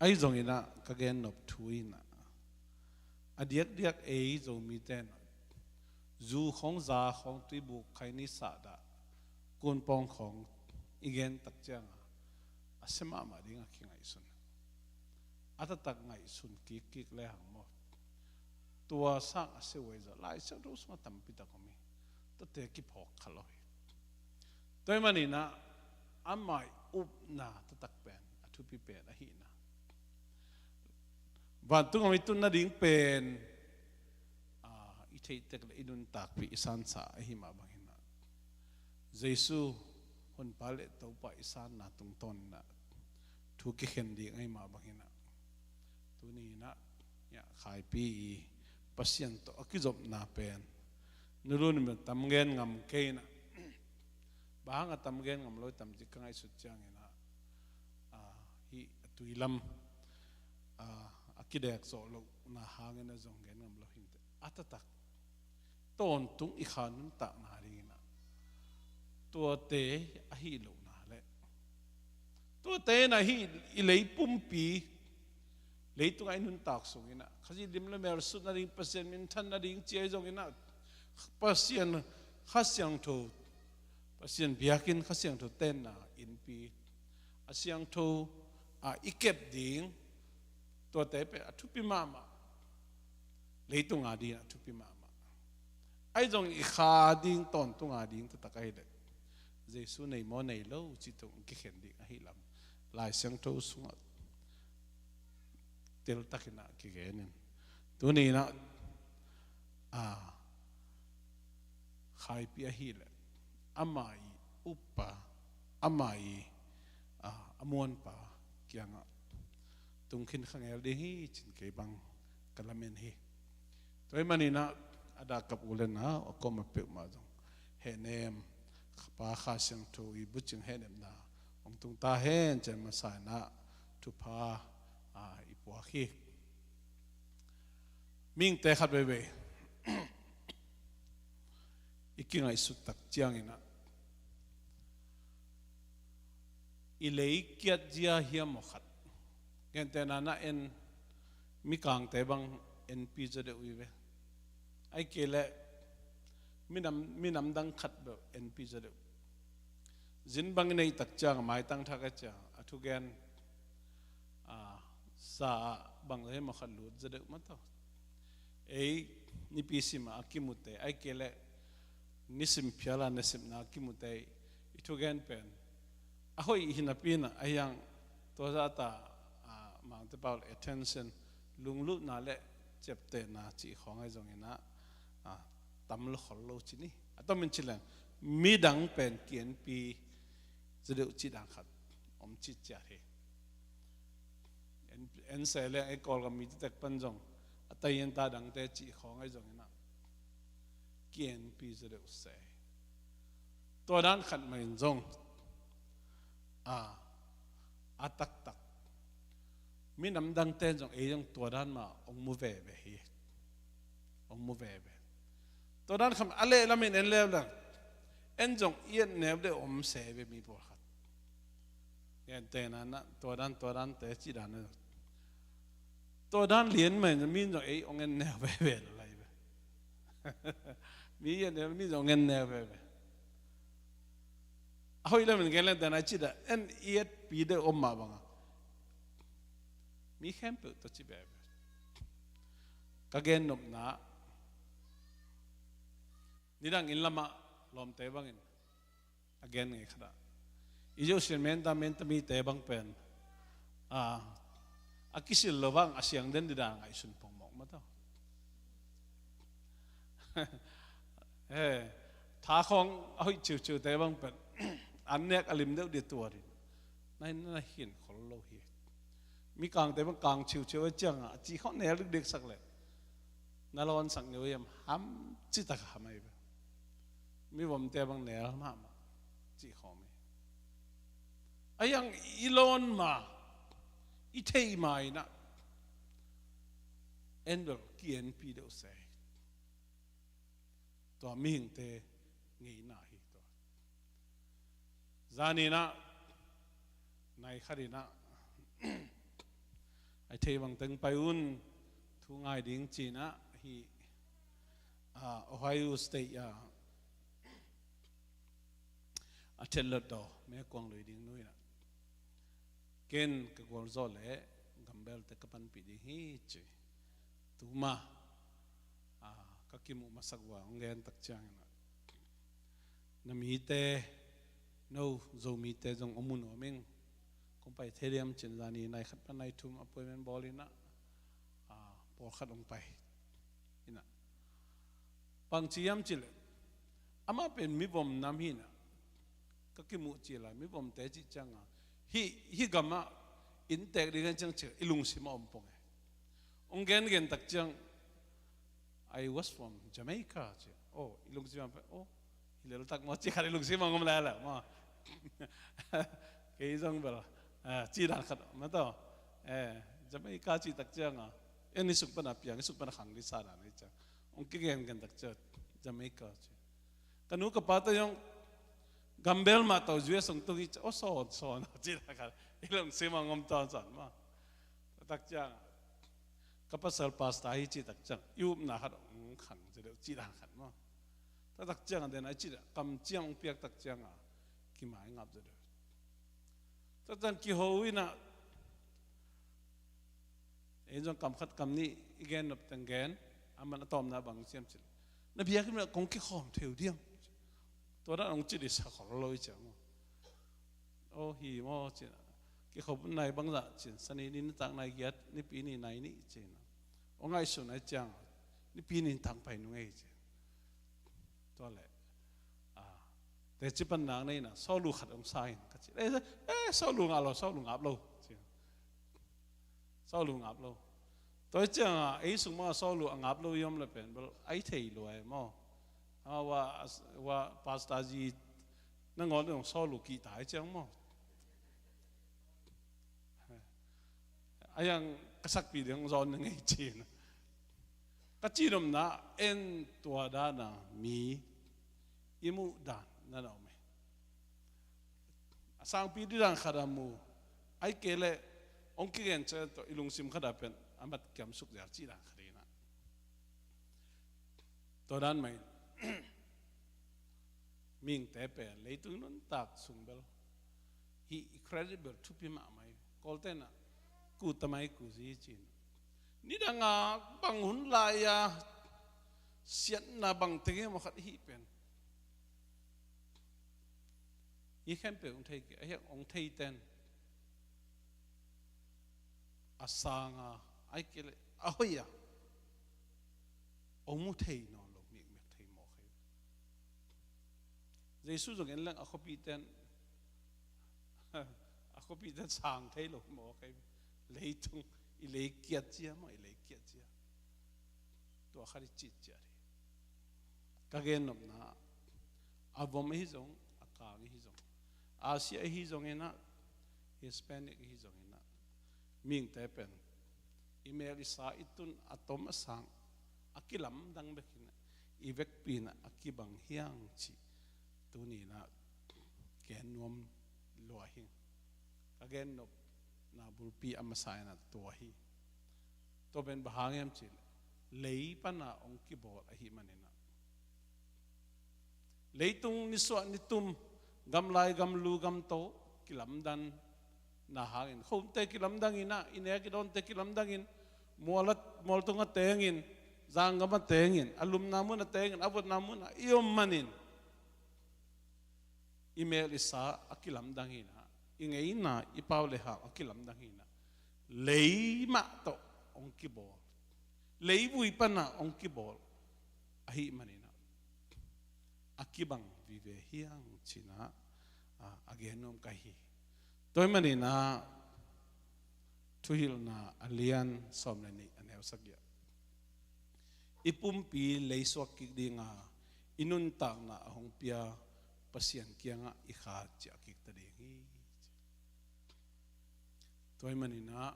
Ahi zong ina ka gen nop thu ina a diakdiak ei Zomite na zu khong za khong tuibuk khaini sahdah kunpawng khong i gen tak cianga a sia mahmah dinga kingaihsun. A taktak ngaihsun kikkik le hang maw? Tua sang a sia uai zah Lai Siangtho sungah tampi tak om hi. Tuate kiphawk kha lo hi. Tua hi maninah amah i upna taktak pen a thupi pen ahihna, vantung a mi tun nading pen, a, i theihtek le i nuntakpih i sansa ahi mah banginah Jesu Honpa le Topa i sanna tungtawninah thu kikhen ding ahi mah banginah tuni inah Khaipi i Pasian tawh a kizopna pen nulun in tam gen ngam kei inah, bang hang a tam gen ngam lo i tam cih ka ngaihsut cianginah, a, hih a tuilam, a, a kidek zawh lohna hangin a zong gen ngam lo hinte. A taktak tawntung i kha nuntakna dinginah tuate ahi lohna le tuate inah hih i lei pumpi leitungah i nuntak sunginah Khazih lim le mel sut nading, Pasian minthan nading ci ahi zonginah Pasian Kha Siangtho, Pasian biakinn Kha Siangtho tenna innpi a siangtho a i kep ding, tuate pen a thupi mahmah. Leitung a ding a thupi mahmah. Ahi zong i kha ding tawntung a ding taktak ahileh Jesu nei maw nei lo cih tung kikhen ding ahi lam Lai Siangtho sungah teltakinah kigenin. Tuni inah, a, Khaipi ahileh amah i uppa, amah i, a, a muanpa kiangah tungkhin khangel ding hi cin kei bang ka lamen hi. Tua hi maninah a dah kap u le nau a kawm a peuhmah zong hehnem, Pa Kha Siangtho i bucing hehnepna hong tung ta hen cin masa inah thupha, a, i puak hi. Mihingte khat veivei i kingaihsut tak cianginah i lei kiat zia hiam maw khat, gentehna na en, mikangte bang enpi zaw deuh i ve. Ahih kei leh minam, minam dang khat beuh enpi zaw deuh. Zin bang i neih tak ciang a maitang thak a ciang a thugen, a, sa ah bang zaw hiam maw khat lut zaw deuh mataw. Ei nipi simah a kimute, ahih kei leh nisim phiala nasepna a kimute i thugen pen a hoih hi napi inah a hiang tua zahta, a, mangte pau le attention, lunglutna le ciaptehna cih khawng ahi zonginah, a, tam lo khol lo ci ni. A tomin ci leng midang pen kienpi zaw deuh cih dan khat om cih ciat hi. En, en se leng ei Kawlgam mite tek pan zong a tai en ta dangte cih khawng ahi zonginah kienpi zaw deuh se. Tua dan khat mah in zong a, a taktak minam dangte in zong ei zong tua dan mah hong mu veve hi. Hong mu veve. Tua dan khat a leh lamin en leuleu, en zong i et neu deuh om se ve mi pawlkhat. Gentehna, tua dan, tua dante cih dan a, tua dan lian mah in mi in zong ei hong en neu veve lo lai ve. Mi i et neu, mi in zong hong en neu veve. A hoih lamin gen leng dan a cih dan, en i etpi deuh om mah banga mi khempeuh tawh ci veve. Ka gen nopna, nidang inn lamah lawmte bangin a gen ngei khat ah, i Zosia menta menta mite bang pen a, a kisil lo bang a siang den dida ngaihsun pongmawk mah tawh. He, tha khawng a hoih ciuciute bang pen an nek a lim deuh dia tuarin na hin na hin khol lo hi. Mikangte bang kang ciuciu a cianga a ci khawng nel dikdik sak leh na lawnsak ngeu hiam ham citak a ham ahi ve. Mivomte bang nel mahmah cih khawng hi. A hiang i lawn ma, i theih ma inah en bel ki-enpi deuh se hi. Tua mihingte ngeina hi tua. Zaninah nai khatinah ai thei bangteng pai un thu ngai ding cinah hi. Ohio State a a thetlot daw mekuang lui ding nuinah ken ka gualzawh le gambelte ka panpih ding hi ci. Tuma ka kimuh masak uh a hong gen tak cianginah na mite, no Zomite zong om un om ing. Kong pai thei liam cin zani nai khat pan nai thum appointment bawlinah pawlkhat hong pai inah. Bangci hiam cileh amah pen mivom nam hinah ka kimuh cila mivomte cih cianga hih, hih gamah inntek ding hen ciang cil i lungsimah om pong e. Hong gengen tak ciang I was from Jamaica ci. Oh, i lungsimah pen oh, hi leltak maw ci khat i lungsimah om lele maw. Kei zong bel ci dan khat mataw. Jamaica ci tak cianga en i suk pana piang i suk pana khang di sa dan i ciang hong kigengen tak ciang Jamaica ci. Ka nu ka pate zong gambel mah tawh U S hong tung hi ci. Oh, sawn sawn ci dan khat i lungsimah om tawn sawn maw. Tak ciang ka pasal pastor hi ci tak ciang i upna khat hong khang ci deuh ci dan khat maw. Tak ciang a den a ci deuh kamciam hong piak tak cianga kimai ngap ci deuh. Tak ciang kiho inah ei zong kam khat kam nih i gen nop teng gen. Aman a tawmna bang siam cin na biakinn mah kong kikhawm theu diam. Tua dan hong ci di sa khol lo i ciang maw. Oh hi maw cin. Kikhop nai bangzah cin sani ni nitak nai giat nipi ni nai nih cin. Oh ngaihsun ai ciang nipi ni tang pai nung ei cin. Tua leh teci pan nak nei na sawlu khat hong sa in ka ci. Eh, sawlu ngap lo, sawlu ngap lo cin. Sawlu ngap lo. Tua cianga ei sung mah sawlu a ngap lo i om le pen bel ai thei lo ai maw. Ama wa pastor zi nangawn dong sawlu kihta ai ciang maw. A hiang ka sakpi ding zawn na ngei cin. Ka cinomna en tua dana mi i muh dan na na om e. A sangpi di dan khata mu ai kei leh hong kigen cian tawh i lungsim khata pen a mat kiamsuk zel cih dan khat inah. Tua dan mah in mihingte pen leitung nuntak sung bel hi incredible thupi mahmah hi. Kawltenah kutamai kuzi cin nidanga bang hun lai-a siatna bang tengem aw khat ihi pen hi khempeuh hong thei kei a hiak hong theiten a sanga ai kei le a hoih a hong mu thei nawn lo mikmek thei mawk hi. Jesu zong en leng a khuapiten a khuapiten sang thei lo mawk hi. Leitung i lei kiat cia maw i lei kiat cia. Tua khat i cit ciat hi. Ka gennopna a vom ahi zong a Khang i hi zong, Asia i hi zong inah, Hispanic i hi zong inah, mihingte pen i mel i sa i tun a tom a sang a kilamdang bek inah, i vekpi inah a kibang hiang cih tuni inah gen nuam lua hi. Ka gen nop na bulpi a masa inah tua hi. Tua pen bang hang hiam cih leh, lei pana hong kibawl ahih maninah, leitung nisuah nitum, gamlai gamlu gamto kilamdan na hangin, khomte kilamdang inah, i nek i dawnte kilamdangin, mual a, mualtung a tengin, zanggam a tengin, a lumna mun a tengin, a votna mun a i om manin, i mel i sa a kilamdang inah, i ngeina i pau le hau a kilamdang inah, lei mah tawh hong kibawl, leivui pana hong kibawl ahih maninah, a kibang vive hiang cinah, a, a gen nuam ka hi. Tua ahih maninah, Thuhilhna a lian sawm le nih a neu sagih ah, i pumpi lei suak kik dinga, i nuntakna a hong pia Pasian kiangah i kha ciah kik ta ding hi. Tua ahih maninah,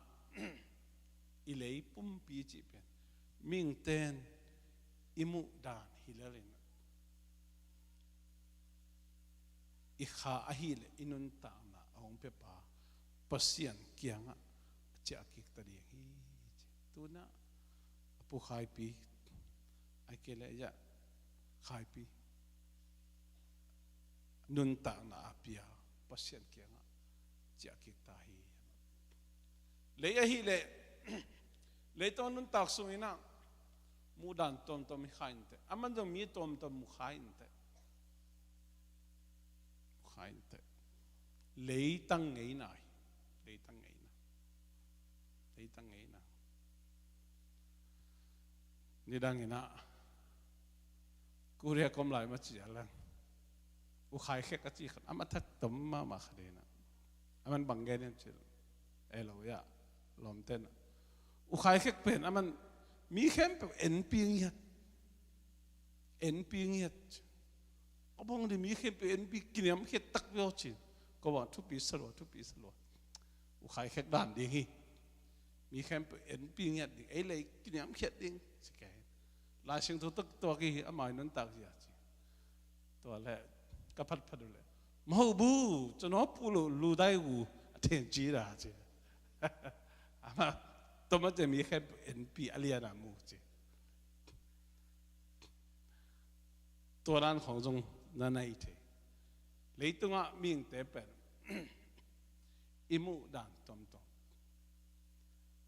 i lei pumpi cih pen mihingten i muh dan hi lel inah, i kha ahih leh i nuntakna a hong piapa Pasian kiangah ciah kik ta ding hi. Tunah a Pu Khaipi, ai kei leh ya Khaipi, nuntakna a pia Pasian kiangah ciah kik ta hi. Lei ahih leh, leitawng nuntak sung inah muhdan tuamtuam hi kha inteh. Aman zong mi tuamtuam mu kha inteh. Mu kha inteh. Leitang ngeina hi. Leitang ngeina. Leitang ngeina. Nidang inah, Korea ka om lai ma ci a lang, U Khai Khek a ci khat, a ma that tom mahmah khat inah, aman bang gen in cil, ei lo ya, lawmte na, U Khai Khek pen aman mi khempeuh enpi ngiat, enpi ngiat. A bang di mi khempeuh enpi, kiniamkhiat takpi aw cin. Ko bang thupi sa lua, thupi sa lua. U Khai Khek dan ding hi. Mi khempeuh enpi ngiat ding, ei lei kiniamkhiat ding ci kei. Lai Siangtho tawh kituak hi, ama i nuntak zia ci. Tua leh ka phatphat uh leh, maho bu, cano pu lo lu dai gu, a then ci da ci. Ama, toma te mi khempeuh enpi a liana mu ci. Tua dan khawng zong na nei thei. Leitungah mihingte pen i muh dan tuamtuam.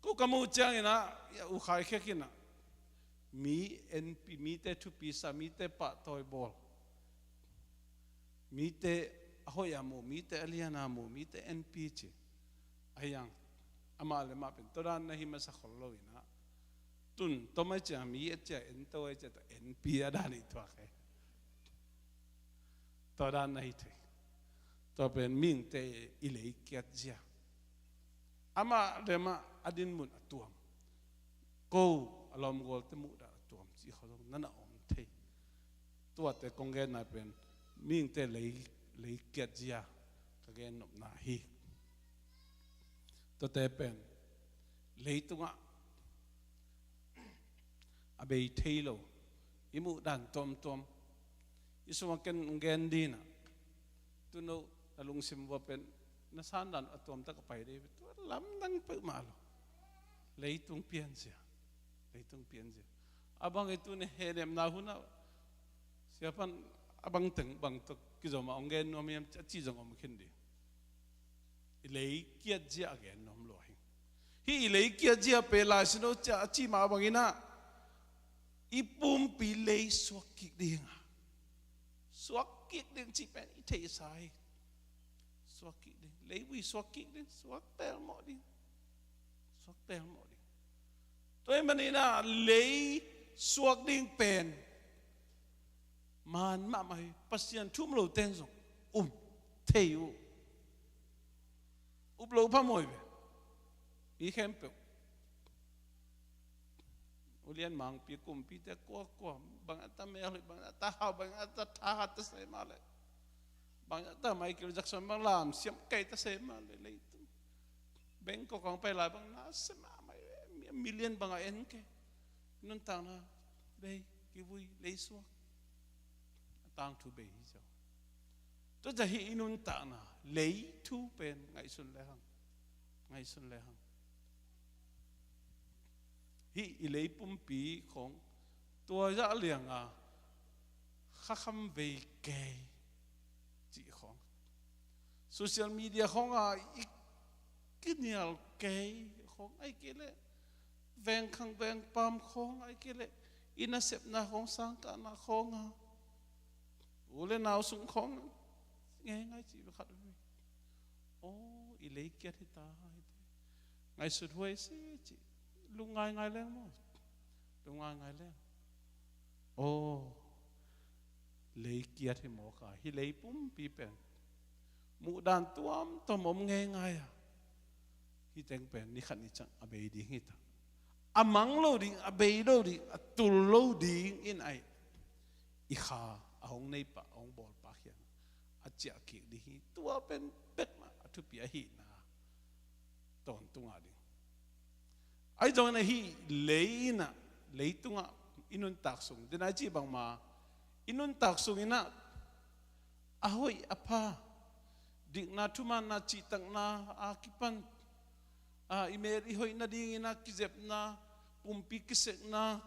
Ko ka muh ciangin ah, ya U Khai Khek in ah, mi enpi, mite thupi sa, mite pahtawi bawl, mite a hoih a mu, mite a lian a mu, mite enpi ci. A hiang, amah le amah pen tua dan na hi masa khol lo in ah, tun tawm ai cia, mi a cia, en to ai cia, tua enpi a dan i tuak e. Tua dan na hi thei. Tua pen mihingte i lei kiat zia. Amah le amah a dinmun a tuam. Ko a lawmgualte muh dan a tuam ci khawng zong na na om thei. Tuate kong genna pen mihingte lei, lei kiat zia ka gen nopna hi. Tuate pen leitungah a bei thei lo, i muh dan tuamtuam. I sungah ken gen ding ah, tuno na lungsim vua pen na san dan a tuamtak a pai dei, tua lamdang peuhmah lo. Leitung pianzia, leitung pianzia. A bang i tuni hehnemna hun ah, siapan a bang teng bang tawh kizom a hong gen nuam hiam a ci zong om khin ding. I lei kiat zia a gen nuam lua hi. Hih i lei kiat zia pen Lai Siangtho cia a ci mah bangin ah, i pumpi lei suak kik ding a, suak kik ding cih pen i theihsa hi. Suak kik ding, leivui suak kik ding, suak pelmawh ding, suak pelmawh ding. Tua ahih manin ah lei suak ding pen man mahmah hi. Pasian thu um lo ten zong um thei uh. Up lo phamawh hi ve. Mi khempeuh, ulian mangpi kumpite kuakua, bang a ta mel hi, bang a ta hau, bang a ta thahat ta sai mah leh, Bang ta Michael Jackson bang lam siam kei ta se mah le leitung. Bangkok hong pai lai bang na se mah mai, million bang a en kei. Nuntakna bei, kivui, leisuak. A tangthu bei hi zo. Tua zah hi i nuntakna, leithu pen ngaihsun le hang. Ngaihsun le hang. Hi i leipumpi khong tua zah lianga khakham vei kei cih khong, social media khonga i kinial kei khong, ai kei leh vengkhang vengpam khong, ai kei leh i nasepna khong, sangkahna khonga u le nau sung khong ngeingai cih khat ve. Aw, i lei kiat hi ta hi te. Ngaihsut huai se cih. Lungngai ngai leng maw. Lungngai ngai leng. Aw, lei kiat hi mawk a, hi lei pumpi pen muhdan tuamtuam om ngeingai a, hi teng pen ni khat ni ciang a bei ding hi ta. A mang lo ding, a bei lo ding, a tul lo ding in ai i kha a hong neipa, a hong bawlpa khian a ciah kik ding hi. Tua pen pek mah a thupi ahihna tawntung a ding. Ai zongin ahi lei inah, leitungah i nuntak sung, den ai ci bangma i nuntak sung inah a hoih a pha, dikna thumaanna cihtakna a kipan, a, i mel i hoih nadingin a kizepna, pumpi kisekna,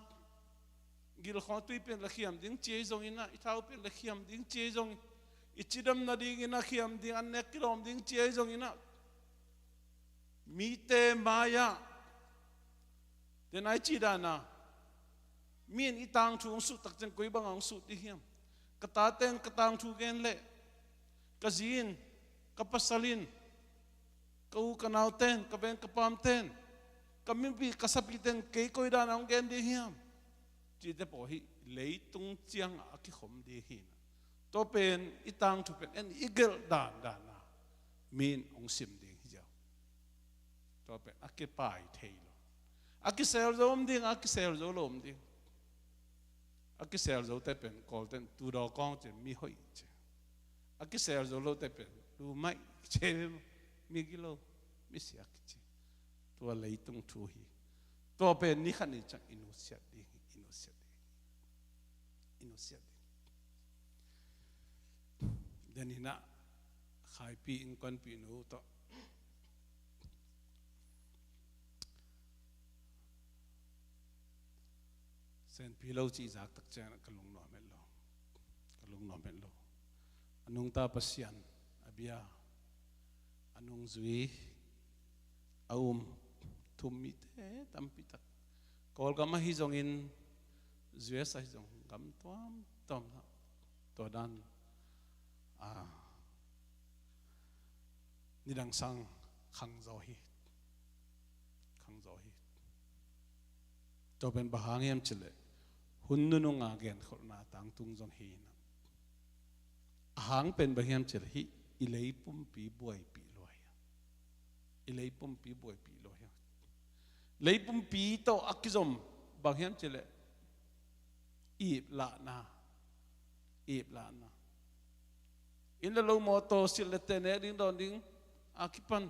gilkhong tui pen la khiam ding ci ei zongin a, i thau pen la khiam ding ci ei zongin, i cidam nadingin a khiam ding, an nek kilawm ding ci ei zongin a, mite mai-ah, den ai ci dana, mi in i tangthu hong suh takciang koi banga hong suh ding hiam? Ka taten ka tangthu gen leh, ka zi in, ka pasal in, ka u ka nauten, ka veng ka pamten, ka mipi ka sapiten kei koi dana hong gen ding hiam? Cite pawl hi leitung ciangah a kikhom ding hi na. Tua pen i tangthu pen en i gelh dandana mi in hong sim ding hi ziau. Tua pen a kipai thei lo. A kisel zo om ding, a kisel zo lo om ding. A kisel zote pen Kawlten tu daw kawng ci, mi hoih ci. A kisel zo lote pen lu maih ci, mi gilo, mi siak ci. Tua leitung thu hi. Tua pen ni khat ni ciang i nusiat ding hi, i nusiat ding hi. I nusiat ding. Den hinah Khaipi innkuanpihnu tawh Senpi lo cih zak tak ciangin ka lungnuam het lo. Ka lungnuam het lo. A nungta Pasian a bia, a nungzui a um thum mite tampi tak, Kawlgam ahi zongin U S ahi zong gam tuamtuam na tua dan, a, nidang sang khangzaw hi. Khangzaw hi. Tua pen bang hang hiam cileh, hun nununga genkholhna tangtung zong hi na. A hang pen bang hiam cileh, hih i leipumpi buaipih lua hi. I leipumpi buaipih lua hi. Leipumpi tawh a kizom bang hiam cileh, iplahna. Iplahna. Inn le lo, mawtaw, silh le teh nek ding dawn ding a kipan,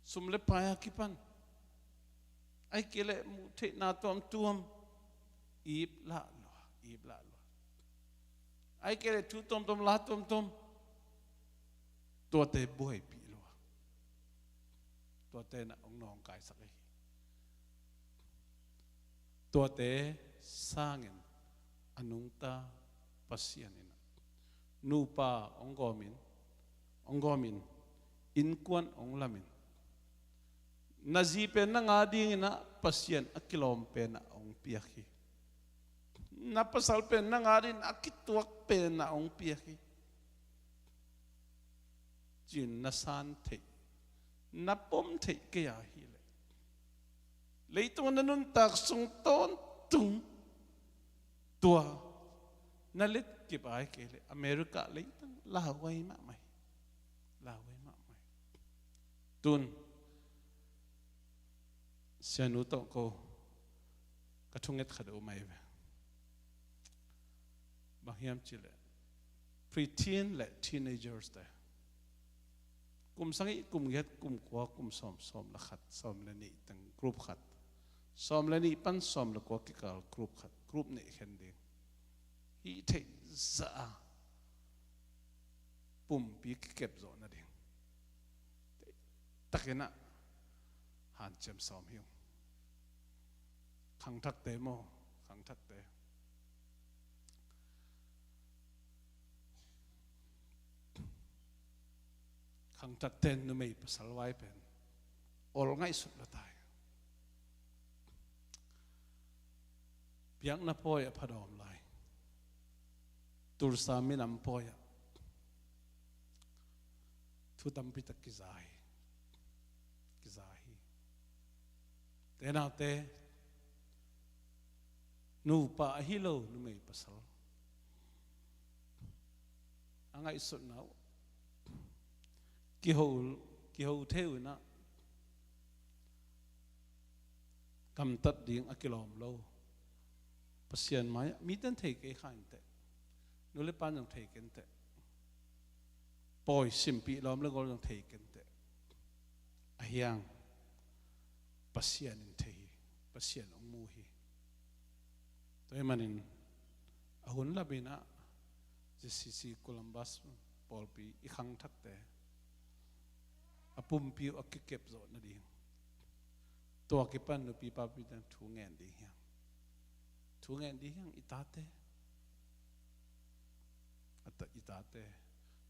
sum le pai a kipan, ahih kei leh muh theihna tuamtuam, iplah lua, iplah lua. Ahih kei leh thu tuamtuam, la tuamtuam, tuate buaipih lua. Tuate na hong nawngkaisak ahi. Tuate sangin a nungta Pasian in ah, nupa hong gawmin, hong gawmin, innkuan hong lamin, na zi pen nang adingin ah Pasian a kilawm pen ah hong piak hi. Na pasal pen nang adingin a kituak pen ah hong piak hi. Ci-in na san theih, na pom theih kei a hileh, leitung na nuntak sung tawntung tua na letkip a hi kei leh, America leitang lauhuai mahmah hi. Lauhuai mahmah hi. Tun sianu tawh ko ka thunget khat a um ahi ve. Bang hiam cileh, preteen le teenagers te, kum sagih, kum giat, kum kua, kum sawm, sawm le khat, sawm le nih teng group khat, sawm le nih pan sawm le kua kikal group khat, group nih khen ding. Hih theih zah a pumpi kikep zawh nading takin ah hanciam sawm hi ung. Khangthakte maw, khangthakte. Khangthakte numei pasal vai pen ol ngaihsut la tai. Biakna pawi a phadawm lai, Tulsa minam pawi ah thu tampi tak kiza hi. Kiza hi. Te naute, nupa ahi lo numei pasal a ngaihsutna uh kiho, kiho thei uh inah gamtat ding a kilawm lo. Pasian mai-ah miten thei kei kha inteh, nu le pan zong thei kei inteh, pawi simpih lawm le gol zong thei kei inteh. Ahiang Pasian in thei hi, Pasian hong mu hi. Tua hi manin a hun laminah ZCC Columbus pawlpi i khangthakte a pumpi uh a kikep zawh nading, tua kipan nupi papi teng thu ngen ding hiang. Thu ngen ding hiang i tate. A ta, i tate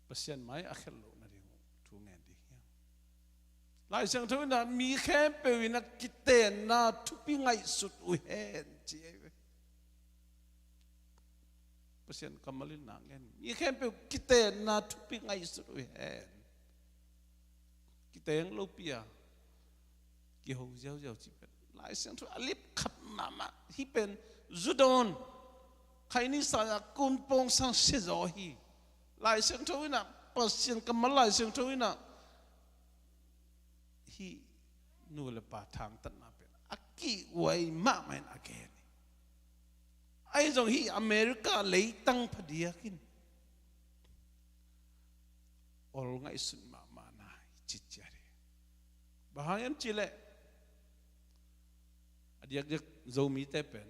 Pasian mai a khelh loh nading uh thu ngen ding hiang. Lai Siangtho inah mi khempeuh inah kitenna thupi ngaihsut uh hen ci ei ve. Pasian kammal in na ngen, mi khempeuh kitenna thupi ngaihsut uh hen. Kiteng lopi a kiho ziauziau ci pen Lai Siangtho a lip khat mahmah. Hih pen zu dawn, khaini sa-a kun pawngsang sia zaw hi. Lai Siangtho inah, Pasian kammal Lai Siangtho inah hih nu le pa thangtatna pen a kihhuai mahmah in a gen hi. Ahi zong hih America leitang phadiakin ol ngaihsut mahmahna hi ciciat hi. Bang hang hiam cihleh a diakdiak Zomite pen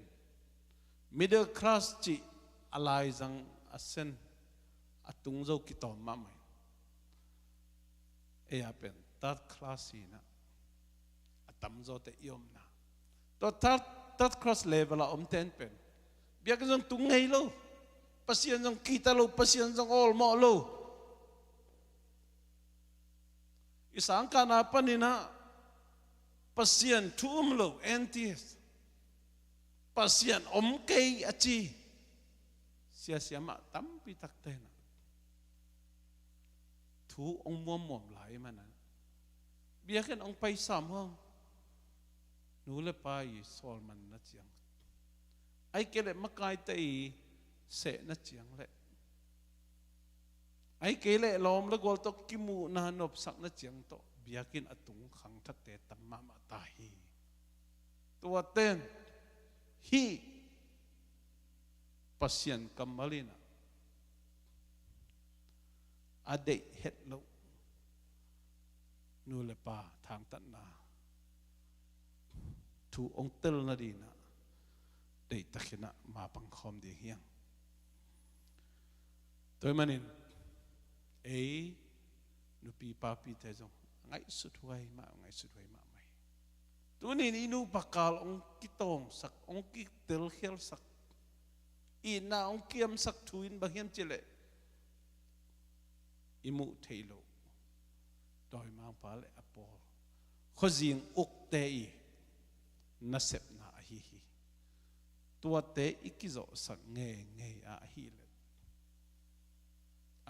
middle class cih a laizang a sen a tung zo kitawm mahmah hi. Ei a pen third class hi inah a tamzawte i omna. Tua third, third class level a omten pen biakinn zong tung ngei lo, Pasian zong kihta lo, Pasian zong awlmawh lo. I sangkahna paninah Pasian thu um lo, atheist, Pasian om kei a ci siasia mah tampi takte inah thu hong muammuam lai manah biakinn hong paisa muang, nu le pa i sawlmanna ciang, ahih kei leh makaite i sehna ciang leh, ahih kei leh lawm le gual tawh kimuhna nopsakna ciang tawh biakinn a tung khangthakte tam mahmah ta hi. Tuaten hih Pasian kammal inah a deih het loh nu le pa thangtatna thu hong tel nadinah deihtakinah mapang khawm ding hiang. Tua hi manin ei nupi papite zong ngaihsut huai mah, ngaihsut huai mahmah hi. Tunin i nupa kal hong kitawngsak, hong kitelkhialsak, itna hong kiamsak thu in bang hiam cihleh i muh theih loh dawimangpa le a pawl khuazing ukte i nasepna ahi hi. Tuate i kizawhsak ngeingei a ahileh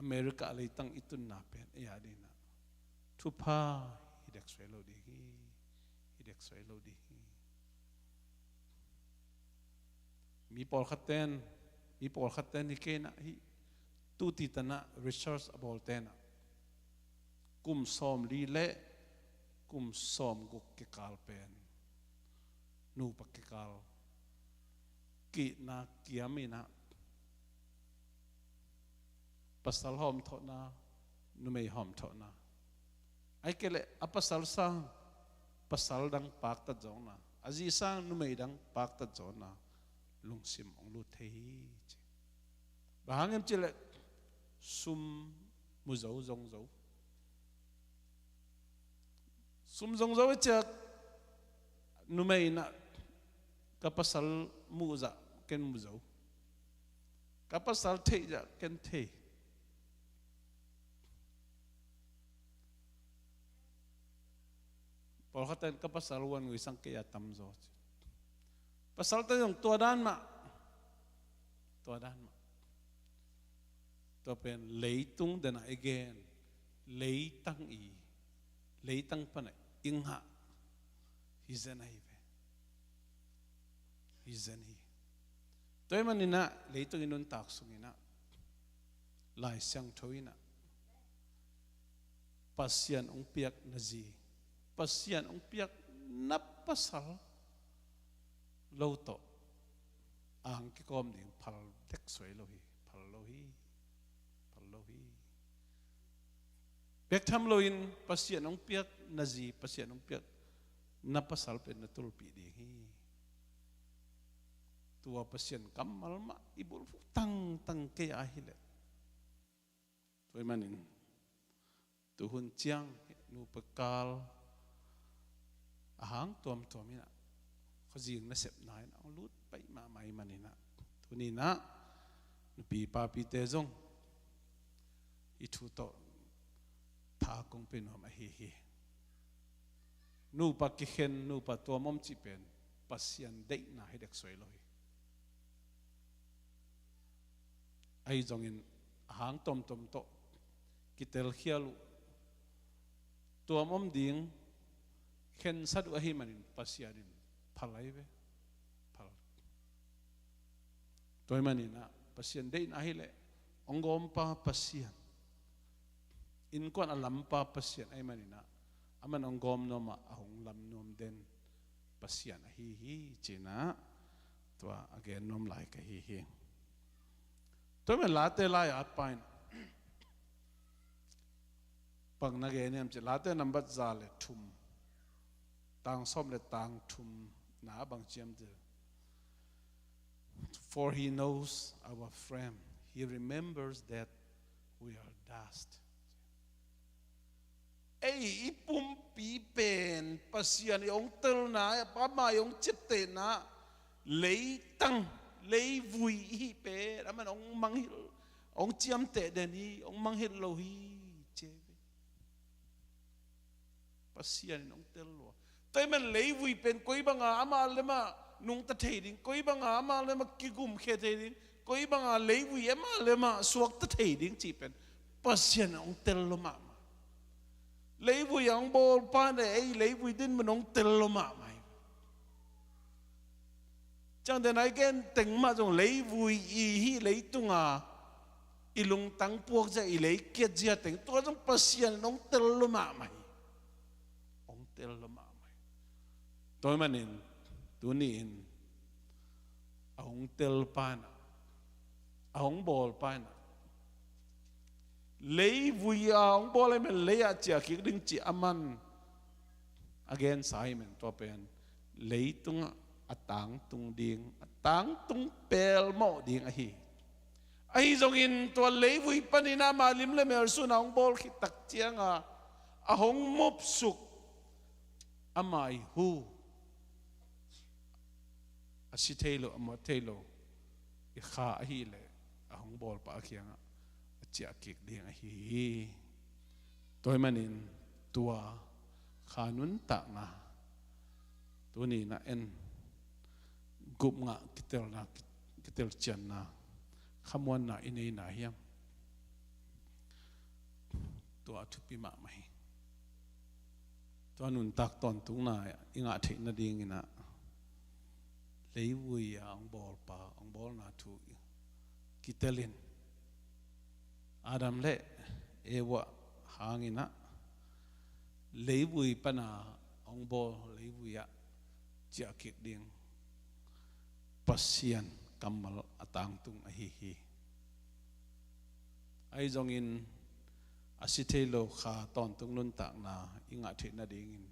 America leitang i tunna pen ei a dinah thupha hi dek suai lo ding hi. Hi dek suai lo ding hi. Mi pawlkhat ten, mi pawlkhat ten hi kei inah hih tuti tanah research a bawl tenah kum sawmli le kum sawmguk kikal pen nupa kikal kihna kiam inah Pasal hawmthawhna, numei hawmthawhna. Ahih kei leh a pasal sang pasal dang paktat zawkna, a zi sang numei dang paktat zawkna lungsim hong lut thei hi ci. Bang hang hiam cih leh sum mu zo zong zo. Sum zong zo i ciak, numei in ah ka pasal muh zah ken mu zo, ka pasal theih zah ken thei. Pawlkhat in ka pasal huan ngui sang kei a tamzaw ci. Pasal te zong tua dan mah. Tua dan mah. Tua pen leitung den a i gen, leitang i, leitang pan a i ngah hi zen ahi ve. Hi zen hi. Tua ahih manin ah leitung i nuntak sungin ah Lai Siangtho in ah Pasian hong piak na zi, Pasian hong piak na pasal lo tawh ang kikawm ding phal dek suai lo hi, phal lo hi, phal lo hi. Bek tham loin Pasian hong piak na zi, Pasian hong piak na pasal pen na tulpih ding hi. Tua Pasian kammal mah i bulphuh tangtang kei a hi leh, tua ahih manin tuhun ciang nupa kal a hang tuamtuam in ah khuazing nasepna in ah hong lut pai mahmah ahih manin ah, tuni in ah nupi papite zong i thu tawh tha kong pia nuam ahi hi. Nupa kikhen, nupa tuam om cih pen Pasian deihna hi dek suai lo hi. Ahi zongin a hang tuamtuam tawh kitelkhial uh, tuam om ding khensat uh ahih manin Pasian in phal ahi ve. Phal. Tua ahih manin ah Pasian deihna ahi leh hong gawmpa Pasian, innkuan a lampa Pasian ahih manin ah aman hong gawm nuam a, a hong lam nuam den Pasian ahi hi ci-in ah tua a gen nuam lai ka hi hi. Tua ahih manin Late lai-at pa in bang na gen hiam cih leh, Late nambat za le thum, tang sawm le tang thumna ah bang ci hiam cih leh, "For he knows our frame. He remembers that we are dust." Ei, i pumpi pen Pasian i hong telna, amah i hong ciaptehna, leitang, leivui i hih pen aman hong mangngilh, hong ciamteh den hi, hong mangngilh lo hi ci hi ve. Pasian in hong tel lua. Tua ahih manin leivui pen koi banga amah le amah nungta thei ding, koi banga amah le amah kigumkhia thei ding, koi banga leivui amah le amah suakta thei ding cih pen Pasian in hong tel lua mahmah. Leivui a hong bawlpa in ei leivui dinmun hong tel lua mahmah hi. Ciangin a i gen teng mah zong leivui i hih leitunga i lungtang puak zia, i lei kiat zia teng, tua zong Pasian in hong tel lua mahmah hi. Hong tel lua mahmah hi. Tua ahih manin tuni-in a hong telpa in ah, a hong bawlpa in ah, leivui a hong bawl ahih manin lei-ah ciah kik ding cih aman a gensa ahih manin tua pen leitungah a tangtung ding, a tangtung pelmawh ding ahi. Ahi zongin tua leivui panin amah lim le mel sun a hong bawl khit tak cianga a hong mupsuk ama i hu, a si thei lo, a muat thei lo i kha ahih leh a hong bawlpa a kiangah a ciah kik ding ahi hi. Tua ahih manin tua kha nuntakna tuni-in ah en, gupngah kitelna, kitel cianna, khamuanna i neina hiam? Tua a thupi mahmah hi. Tua nuntak tawntungna i ngah theih nadingin ah leivui a hong bawlpa, hong bawlna thu kitelin, Adam le Eva hangin ah leivui pana hong bawl, leivui ah ciah kik ding Pasian kammal a tangtung ahi hi. Ahi zongin a si thei lo kha tawntung nuntakna i ngah theih nadingin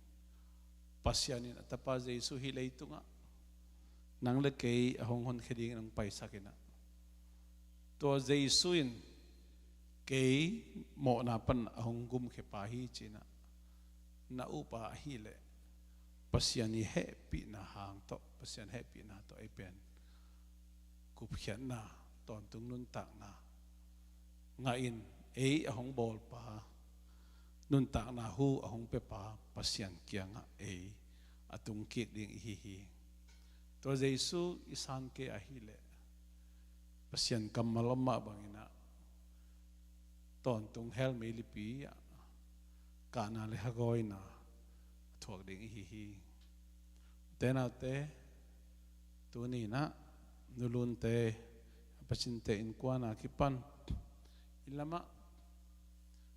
Pasian in a tapa Jesu hih leitungah nang le kei a hong honkhia dingin hong paisak inah, tua Jesu in kei mawhna pan a hong gumkhia pa hi ci-inah na up a ahih leh Pasian i hehpihna hang tawh, Pasian hehpihna tawh ei pen gupkhiatna, tawntung nuntakna ngah in ei a hong bawlpa, nuntakna hu a hong piapa Pasian kiangah ei a tungkik ding i hi hi. Tua Jesu i san kei ahih leh Pasian kammal om mah banginah tawntung hell meilipi ah kahna le hagawina a thuak ding i hi hi. Ute naute, tuni inah nulunte, a pacinte innkuana kipan i lamah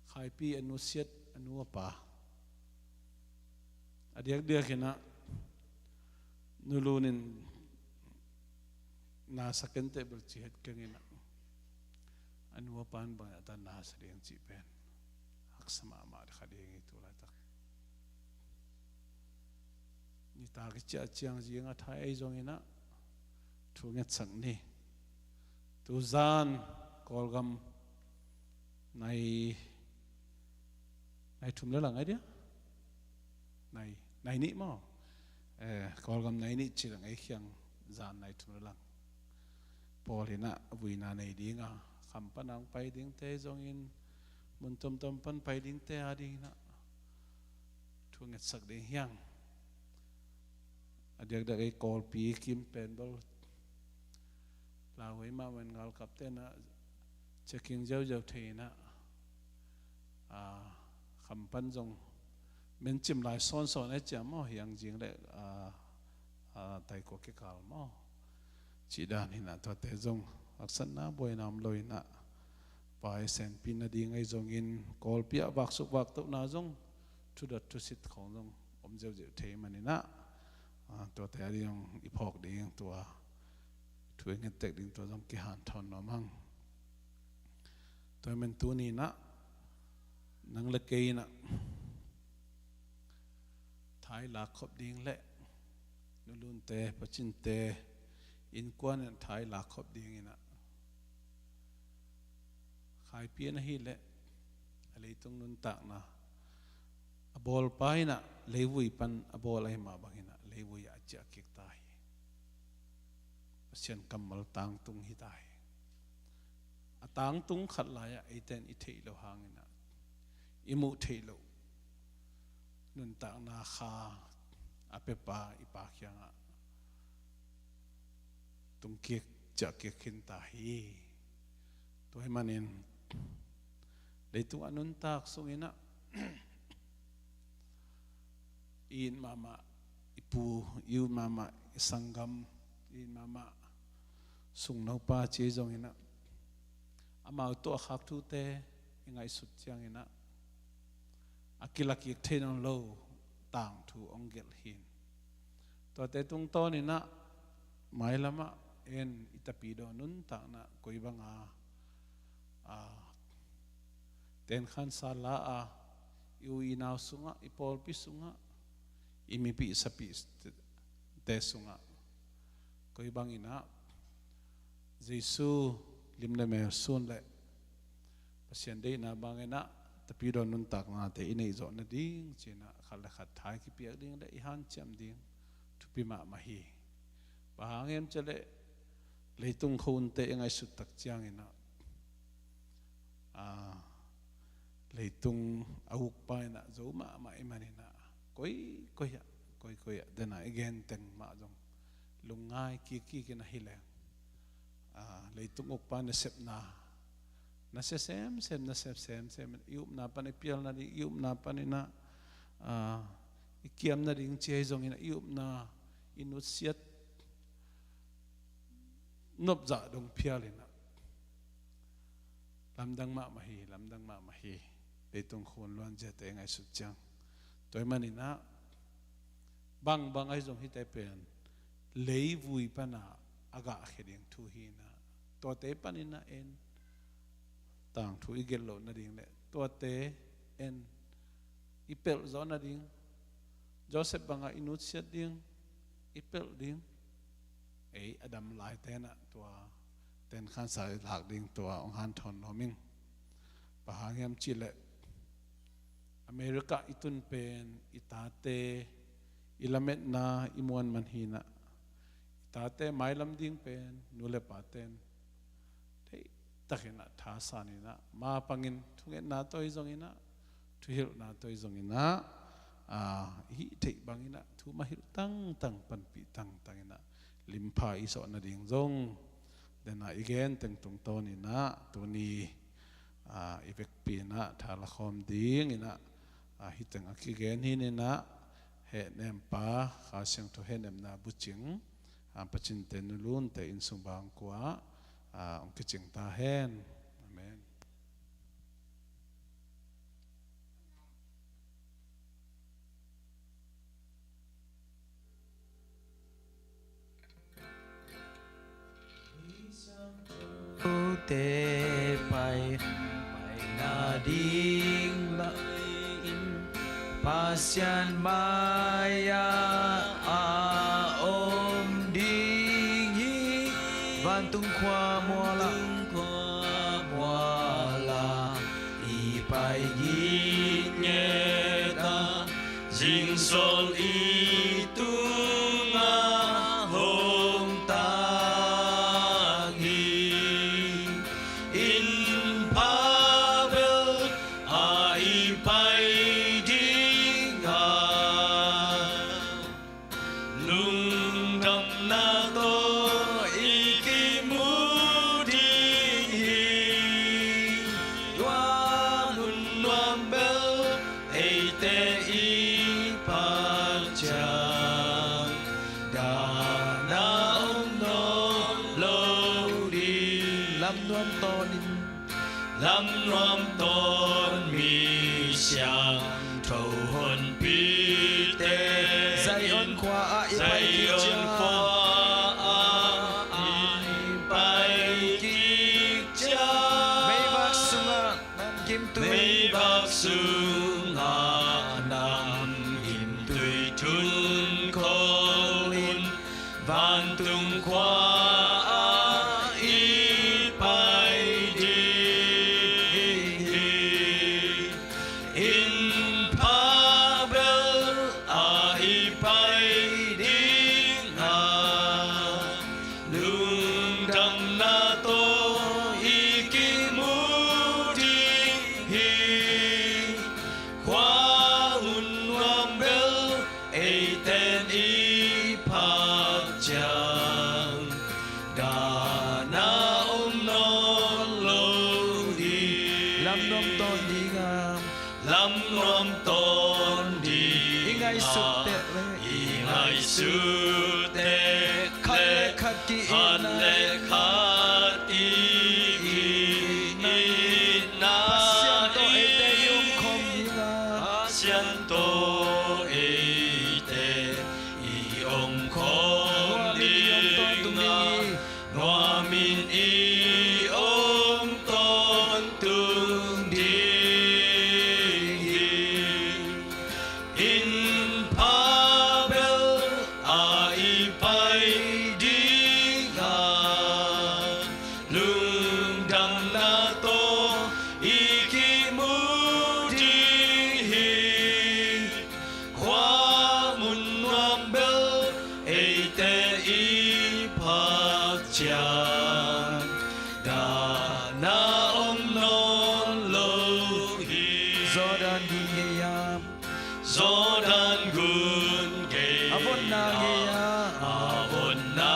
Khaipi a nusiat a nu a pa a diakdiak inah nulun in nasa kenteh bel ci het keng inah a nu a pa in bang a ta nasa ding cih pen haksa mahmah kha ding hi tu laitak. Nitak i ciah ciang zing a thai ei zong inah thu ngetsak ni. Tuzan Kawlgam nai, nai thum le lang ai dia? Nai, nai nih maw? Eh, Kawlgam nai nih ci lang ei khiang zan nai thum le lang. Paul inah vuina nei dinga kham pan a hong pai dingte zongin mun tomtom pan pai dingte a dinginah thu ngetsak ding hiang. A diakdiak ei Kawlpi kim pen bel lauhuai mahmah in galkapte inah checking ziauziau thei inah, a, kham pan zong mencim lai sawnsawn ei ciam maw, hiang zing le, a, a, taikua kikal maw cih dan hinah tuate zong haksatna buaina om lo inah pai senpi nading ahi zongin Kawlpi ah vaksuk vaktohna zong thudot thusit khong zong om ziauziau thei maninah, a, tuate a ding i phawk ding tua thu i ngettek ding tua zong kihanthawn nuam hang. Tua i men tuni inah nang le kei inah thai lakkhop ding le nulunte pacinte innkuan in thai lakkhop ding inah Khaipi in ahih leh a leitung nuntakna a bawlpa inah leivui pan a bawl ahi mah bang inah leivui ah a ciah kik ta hi. Pasian kammal tangtung hi ta hi. A tangtung khat lai-ah eite in i theih loh hang inah i muh theih loh nuntakna kha a piapa i Pa kiangah tungkik ciahkik khin ta hi. Tua ahih manin leitung a nuntak sung inah i it mahmah i pu, i ut mahmah i sanggam, i it mahmah sungnopa ci zong inah amau tawh a khak thute i ngaihsut ciang inah a kilakik thei nawn lo tangthu hong gelh hi. Tuate tungtawn inah mailamah en i tapidaw nuntakna koi banga, a, tenkhansa la a i u i nau sungah, i pawlpi sungah, i mipih sapihte sungah koi bang inah Jesu lim le mel sun le Pasian deihna bang inah tapidaw nuntaknate i neih zawh nading ci inah khat le khat thai kipiak ding le i hanciam ding thupi mahmah hi. Bang hang hiam cih leh leitung khua-unte i ngaihsut tak ciang inah, a, leitung a ukpa inah zo mahmah i man inah koi koi ah, koi koi ah dena i genteng mah zong lungngai kikkik inah hi leng, a, leitung ukpa nasepna nasia semsem, nasia semsem i upna pan i pial nading, i upna pan inah, a, i kiam nading ci ahi zong inah i upna i nutsiat nopzah dong phial inah lamdang mahmah hi, lamdang mahmah hi. Leitung khua-un luanziate i ngaihsut ciang tua ahih man inah bangbang ahi zong hite pen leivui pana a gahkhia ding thu hi inah tuate pan inah en tangthu i gelh loh nading le tuate en i pelh zawh nading, Joseph bangah i nutsiat ding, i pelh ding. Ei a dam laite in ah tua tenkhansa i lak ding tua hong hanthawn nuam ing. Bang hang hiam cih leh America i tun pen i tate i lametna i muan man hi in ah, i tate mailam ding pen nu le pate'n theih takin ah thasan in ah, ma pangin thungetna tawh hi zongin ah, thuhilhna tawh hi zongin ah, aa, i hih theih bangin ah thu mah hilh tangtang, panpih tangtang in ah limpha i zawh nading zong den a i gen teng tungtawn in ah tuni, aa, i vekpi in ah tha la khawm ding in ah, aa, hih teng a kigen hi in ah, hehnempa Kha Siangtho hehnemna bucing, aa, Pacinte Nu Lunte innsung bangkua, aa, hong kicing ta hen. Amen. Te pai, pai nading mah in Pasian mai-ah a om ding hi. Vantung khua mual ah, vantung khua mual ah i pai gitnget a, zingsol i tungah hong tang hi. Inn pha bel a i pai ding a, lungdamna tawh i kimu ding hi. Tua mun nuam bel eite i phak ciang, dahna om nawn lo ding. Lam nuam tawnin, lam nuam tawn mi siangtho honpite, Zion khua ah i pai kik ciang, Zion khua ah i pai kik ciang, meivak sungah nam gimtui, meivak sungah nam gimtui thun khol in, vantung khua ah i pai ding hi. Inn pha bel a i pai ding a, lungdamna tawh i kimu ding hi. Khua hun nuam bel eite'n i phak ciang, dahna om nawn lo ding. Lam nuam tawn ding a, lam nuam tawn ding a, i ngaihsut teh le, i ngaihsut teh le, khat le khat ki-itna, khat le khat ki-itna, Pasian tawh eite i omkhawm ding a, Pasian tawh eite i omkhawm ding a, nuamin i om tawntung ding hi. Inn pha bel a i pai ding a, lungdamna tawh i kimu ding hi. Khua mun nuam bel eite i phak ciang, dahna om nawn lo hi. Jordan gun gei-a, Jordan gun gei-a, a vonna gei-a, a vonna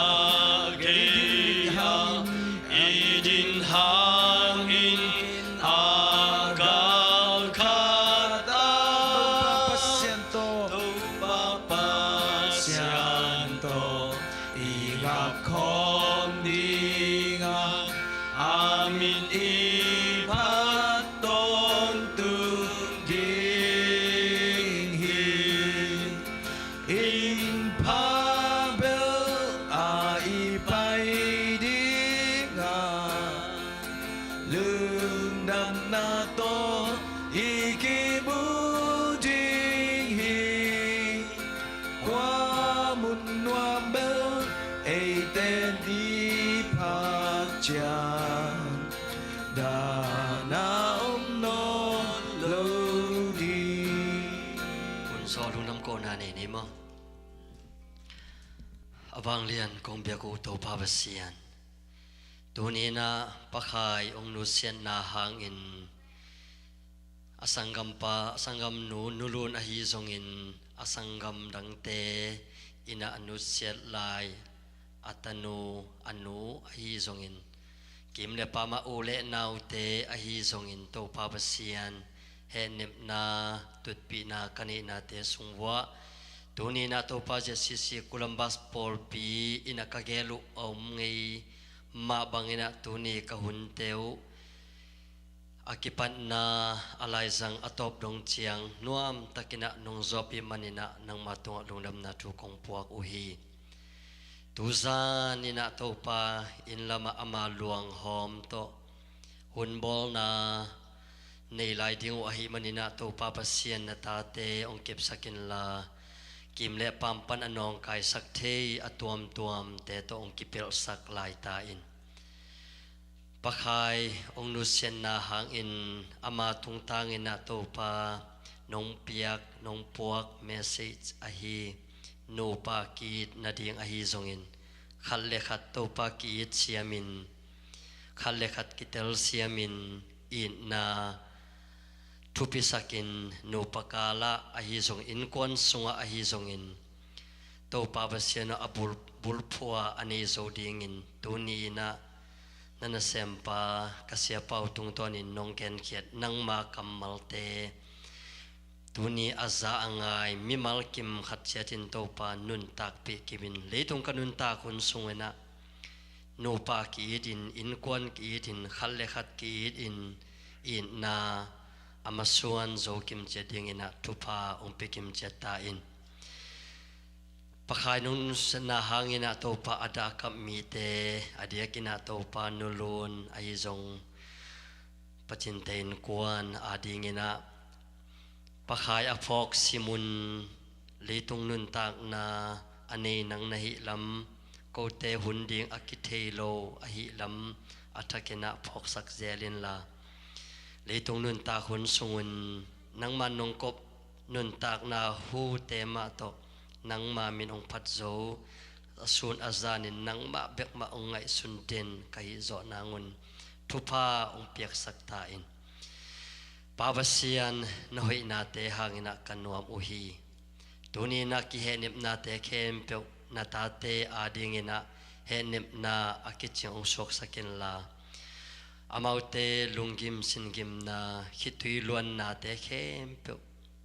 gei-a i din hang, Na om nawn lo ding. Hun sawh lungdam kohna nei ni maw? A vanglian kong biak uh Topa Pasian, tuni-in ah Pakhai hong nusiatna hangin a sanggampa, a sanggamnu Nu Lun ahi zongin a sanggam dangte in ah a nusiat lai a tanu, a nu ahi zongin, kim le pam ah u le naute ahi zongin, Topa Pasian, hehnepna, tutpihna ka neihnate sung uah tuni-in ah Topa, Z C C Columbus pawlpi in ah ka gel uh a om ngei mah bangin ah tuni ka hunte uh a kipatna, a laizang a tawp dong ciang nuamtakin ah nong zawpih manin ah nangma tungah lungdamna thu kong puak uh hi. Tuzan in ah Topa, inn lamah ama luanghawm tawh hunbawlna nei lai ding uh ahih manin ah Topa Pasian, na tate hong kepsak inla, kim le pam pan a nawngkaisak thei a tuamtuamte tawh hong kipelhsak lai ta in. Pakhai hong nusiatna hangin ama tungtangin ah Topa, nong piak, nong puak message ahi nupa ki-it nading ahi zongin, khat le khat Topa ki-it siamin, khat le khat kitel siamin, itna thupisakin, nupa kalah ahi zongin, innkuan sungah ahi zongin, Topa Pasian aw, a bul, bulphuh a nei zo dingin tuni-in ah na nasempa ka siapa uh tungtawnin nong genkhiat nangma kammalte tuni a za a ngai mimal kim khat ciatin Topa nuntakpih kimin, leitung ka nuntak hun sungin ah nupa ki-itin, innkuan ki-itin, khat le khat ki-itin, itna a masuan zo kimciat dingin ah thupha hong pia kimciat ta in. Pakhai nong nusiatna hangin ah Topa, a dah a kap mite, a diakin ah Topa Nu Lun ahi zong, Pacinte innkuan adingin ah Pakhai a phawk simun, leitung nuntakna a nei nang na hih lam, kote hun ding a kithei lo ahih lam a thakin ah phawksak zel inla, leitung nuntak hun sungun nangma nong kop nuntakna hute mah tawh nangma min hong phat zo, a sun a zanin nangmah bek mah hong ngaihsun den ka hih zawh nangun thupha hong piaksak ta in. Pa Pasian, na hoihnate hangin ah ka nuam uh hi. Tuni-in ah kihehnepnate khempeuh na tate adingin ah hehnepna a kicing hong suaksak inla, amaute lunggim singimna, khitui luannate khempeuh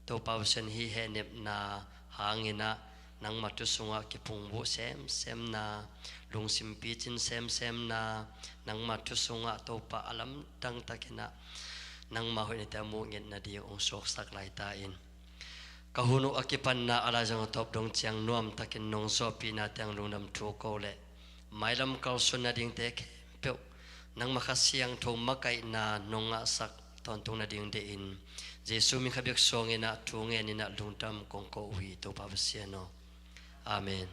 Topa Pasian, hih hehnepna hangin ah nangma thu sungah kipungbuh semsemna, lungsim picin semsemna, nangma thu sungah Topa a lamdang takin ah nangma hoihnate a muh nget nading hong suaksak lai ta in. Ka hun uh a kipatna a laizang a tawp dong ciang nuamtakin nong zawhpihna teng lungdam thu ko leh mailam kalsuan nadingte khempeuh nangma Kha Siangtho makaihna nong ngahsak tawntung nading deih in, Jesu min kha bek suangin ah thu ngenin ah lungdam kong ko uh hi, Topa Pasian aw. Amen.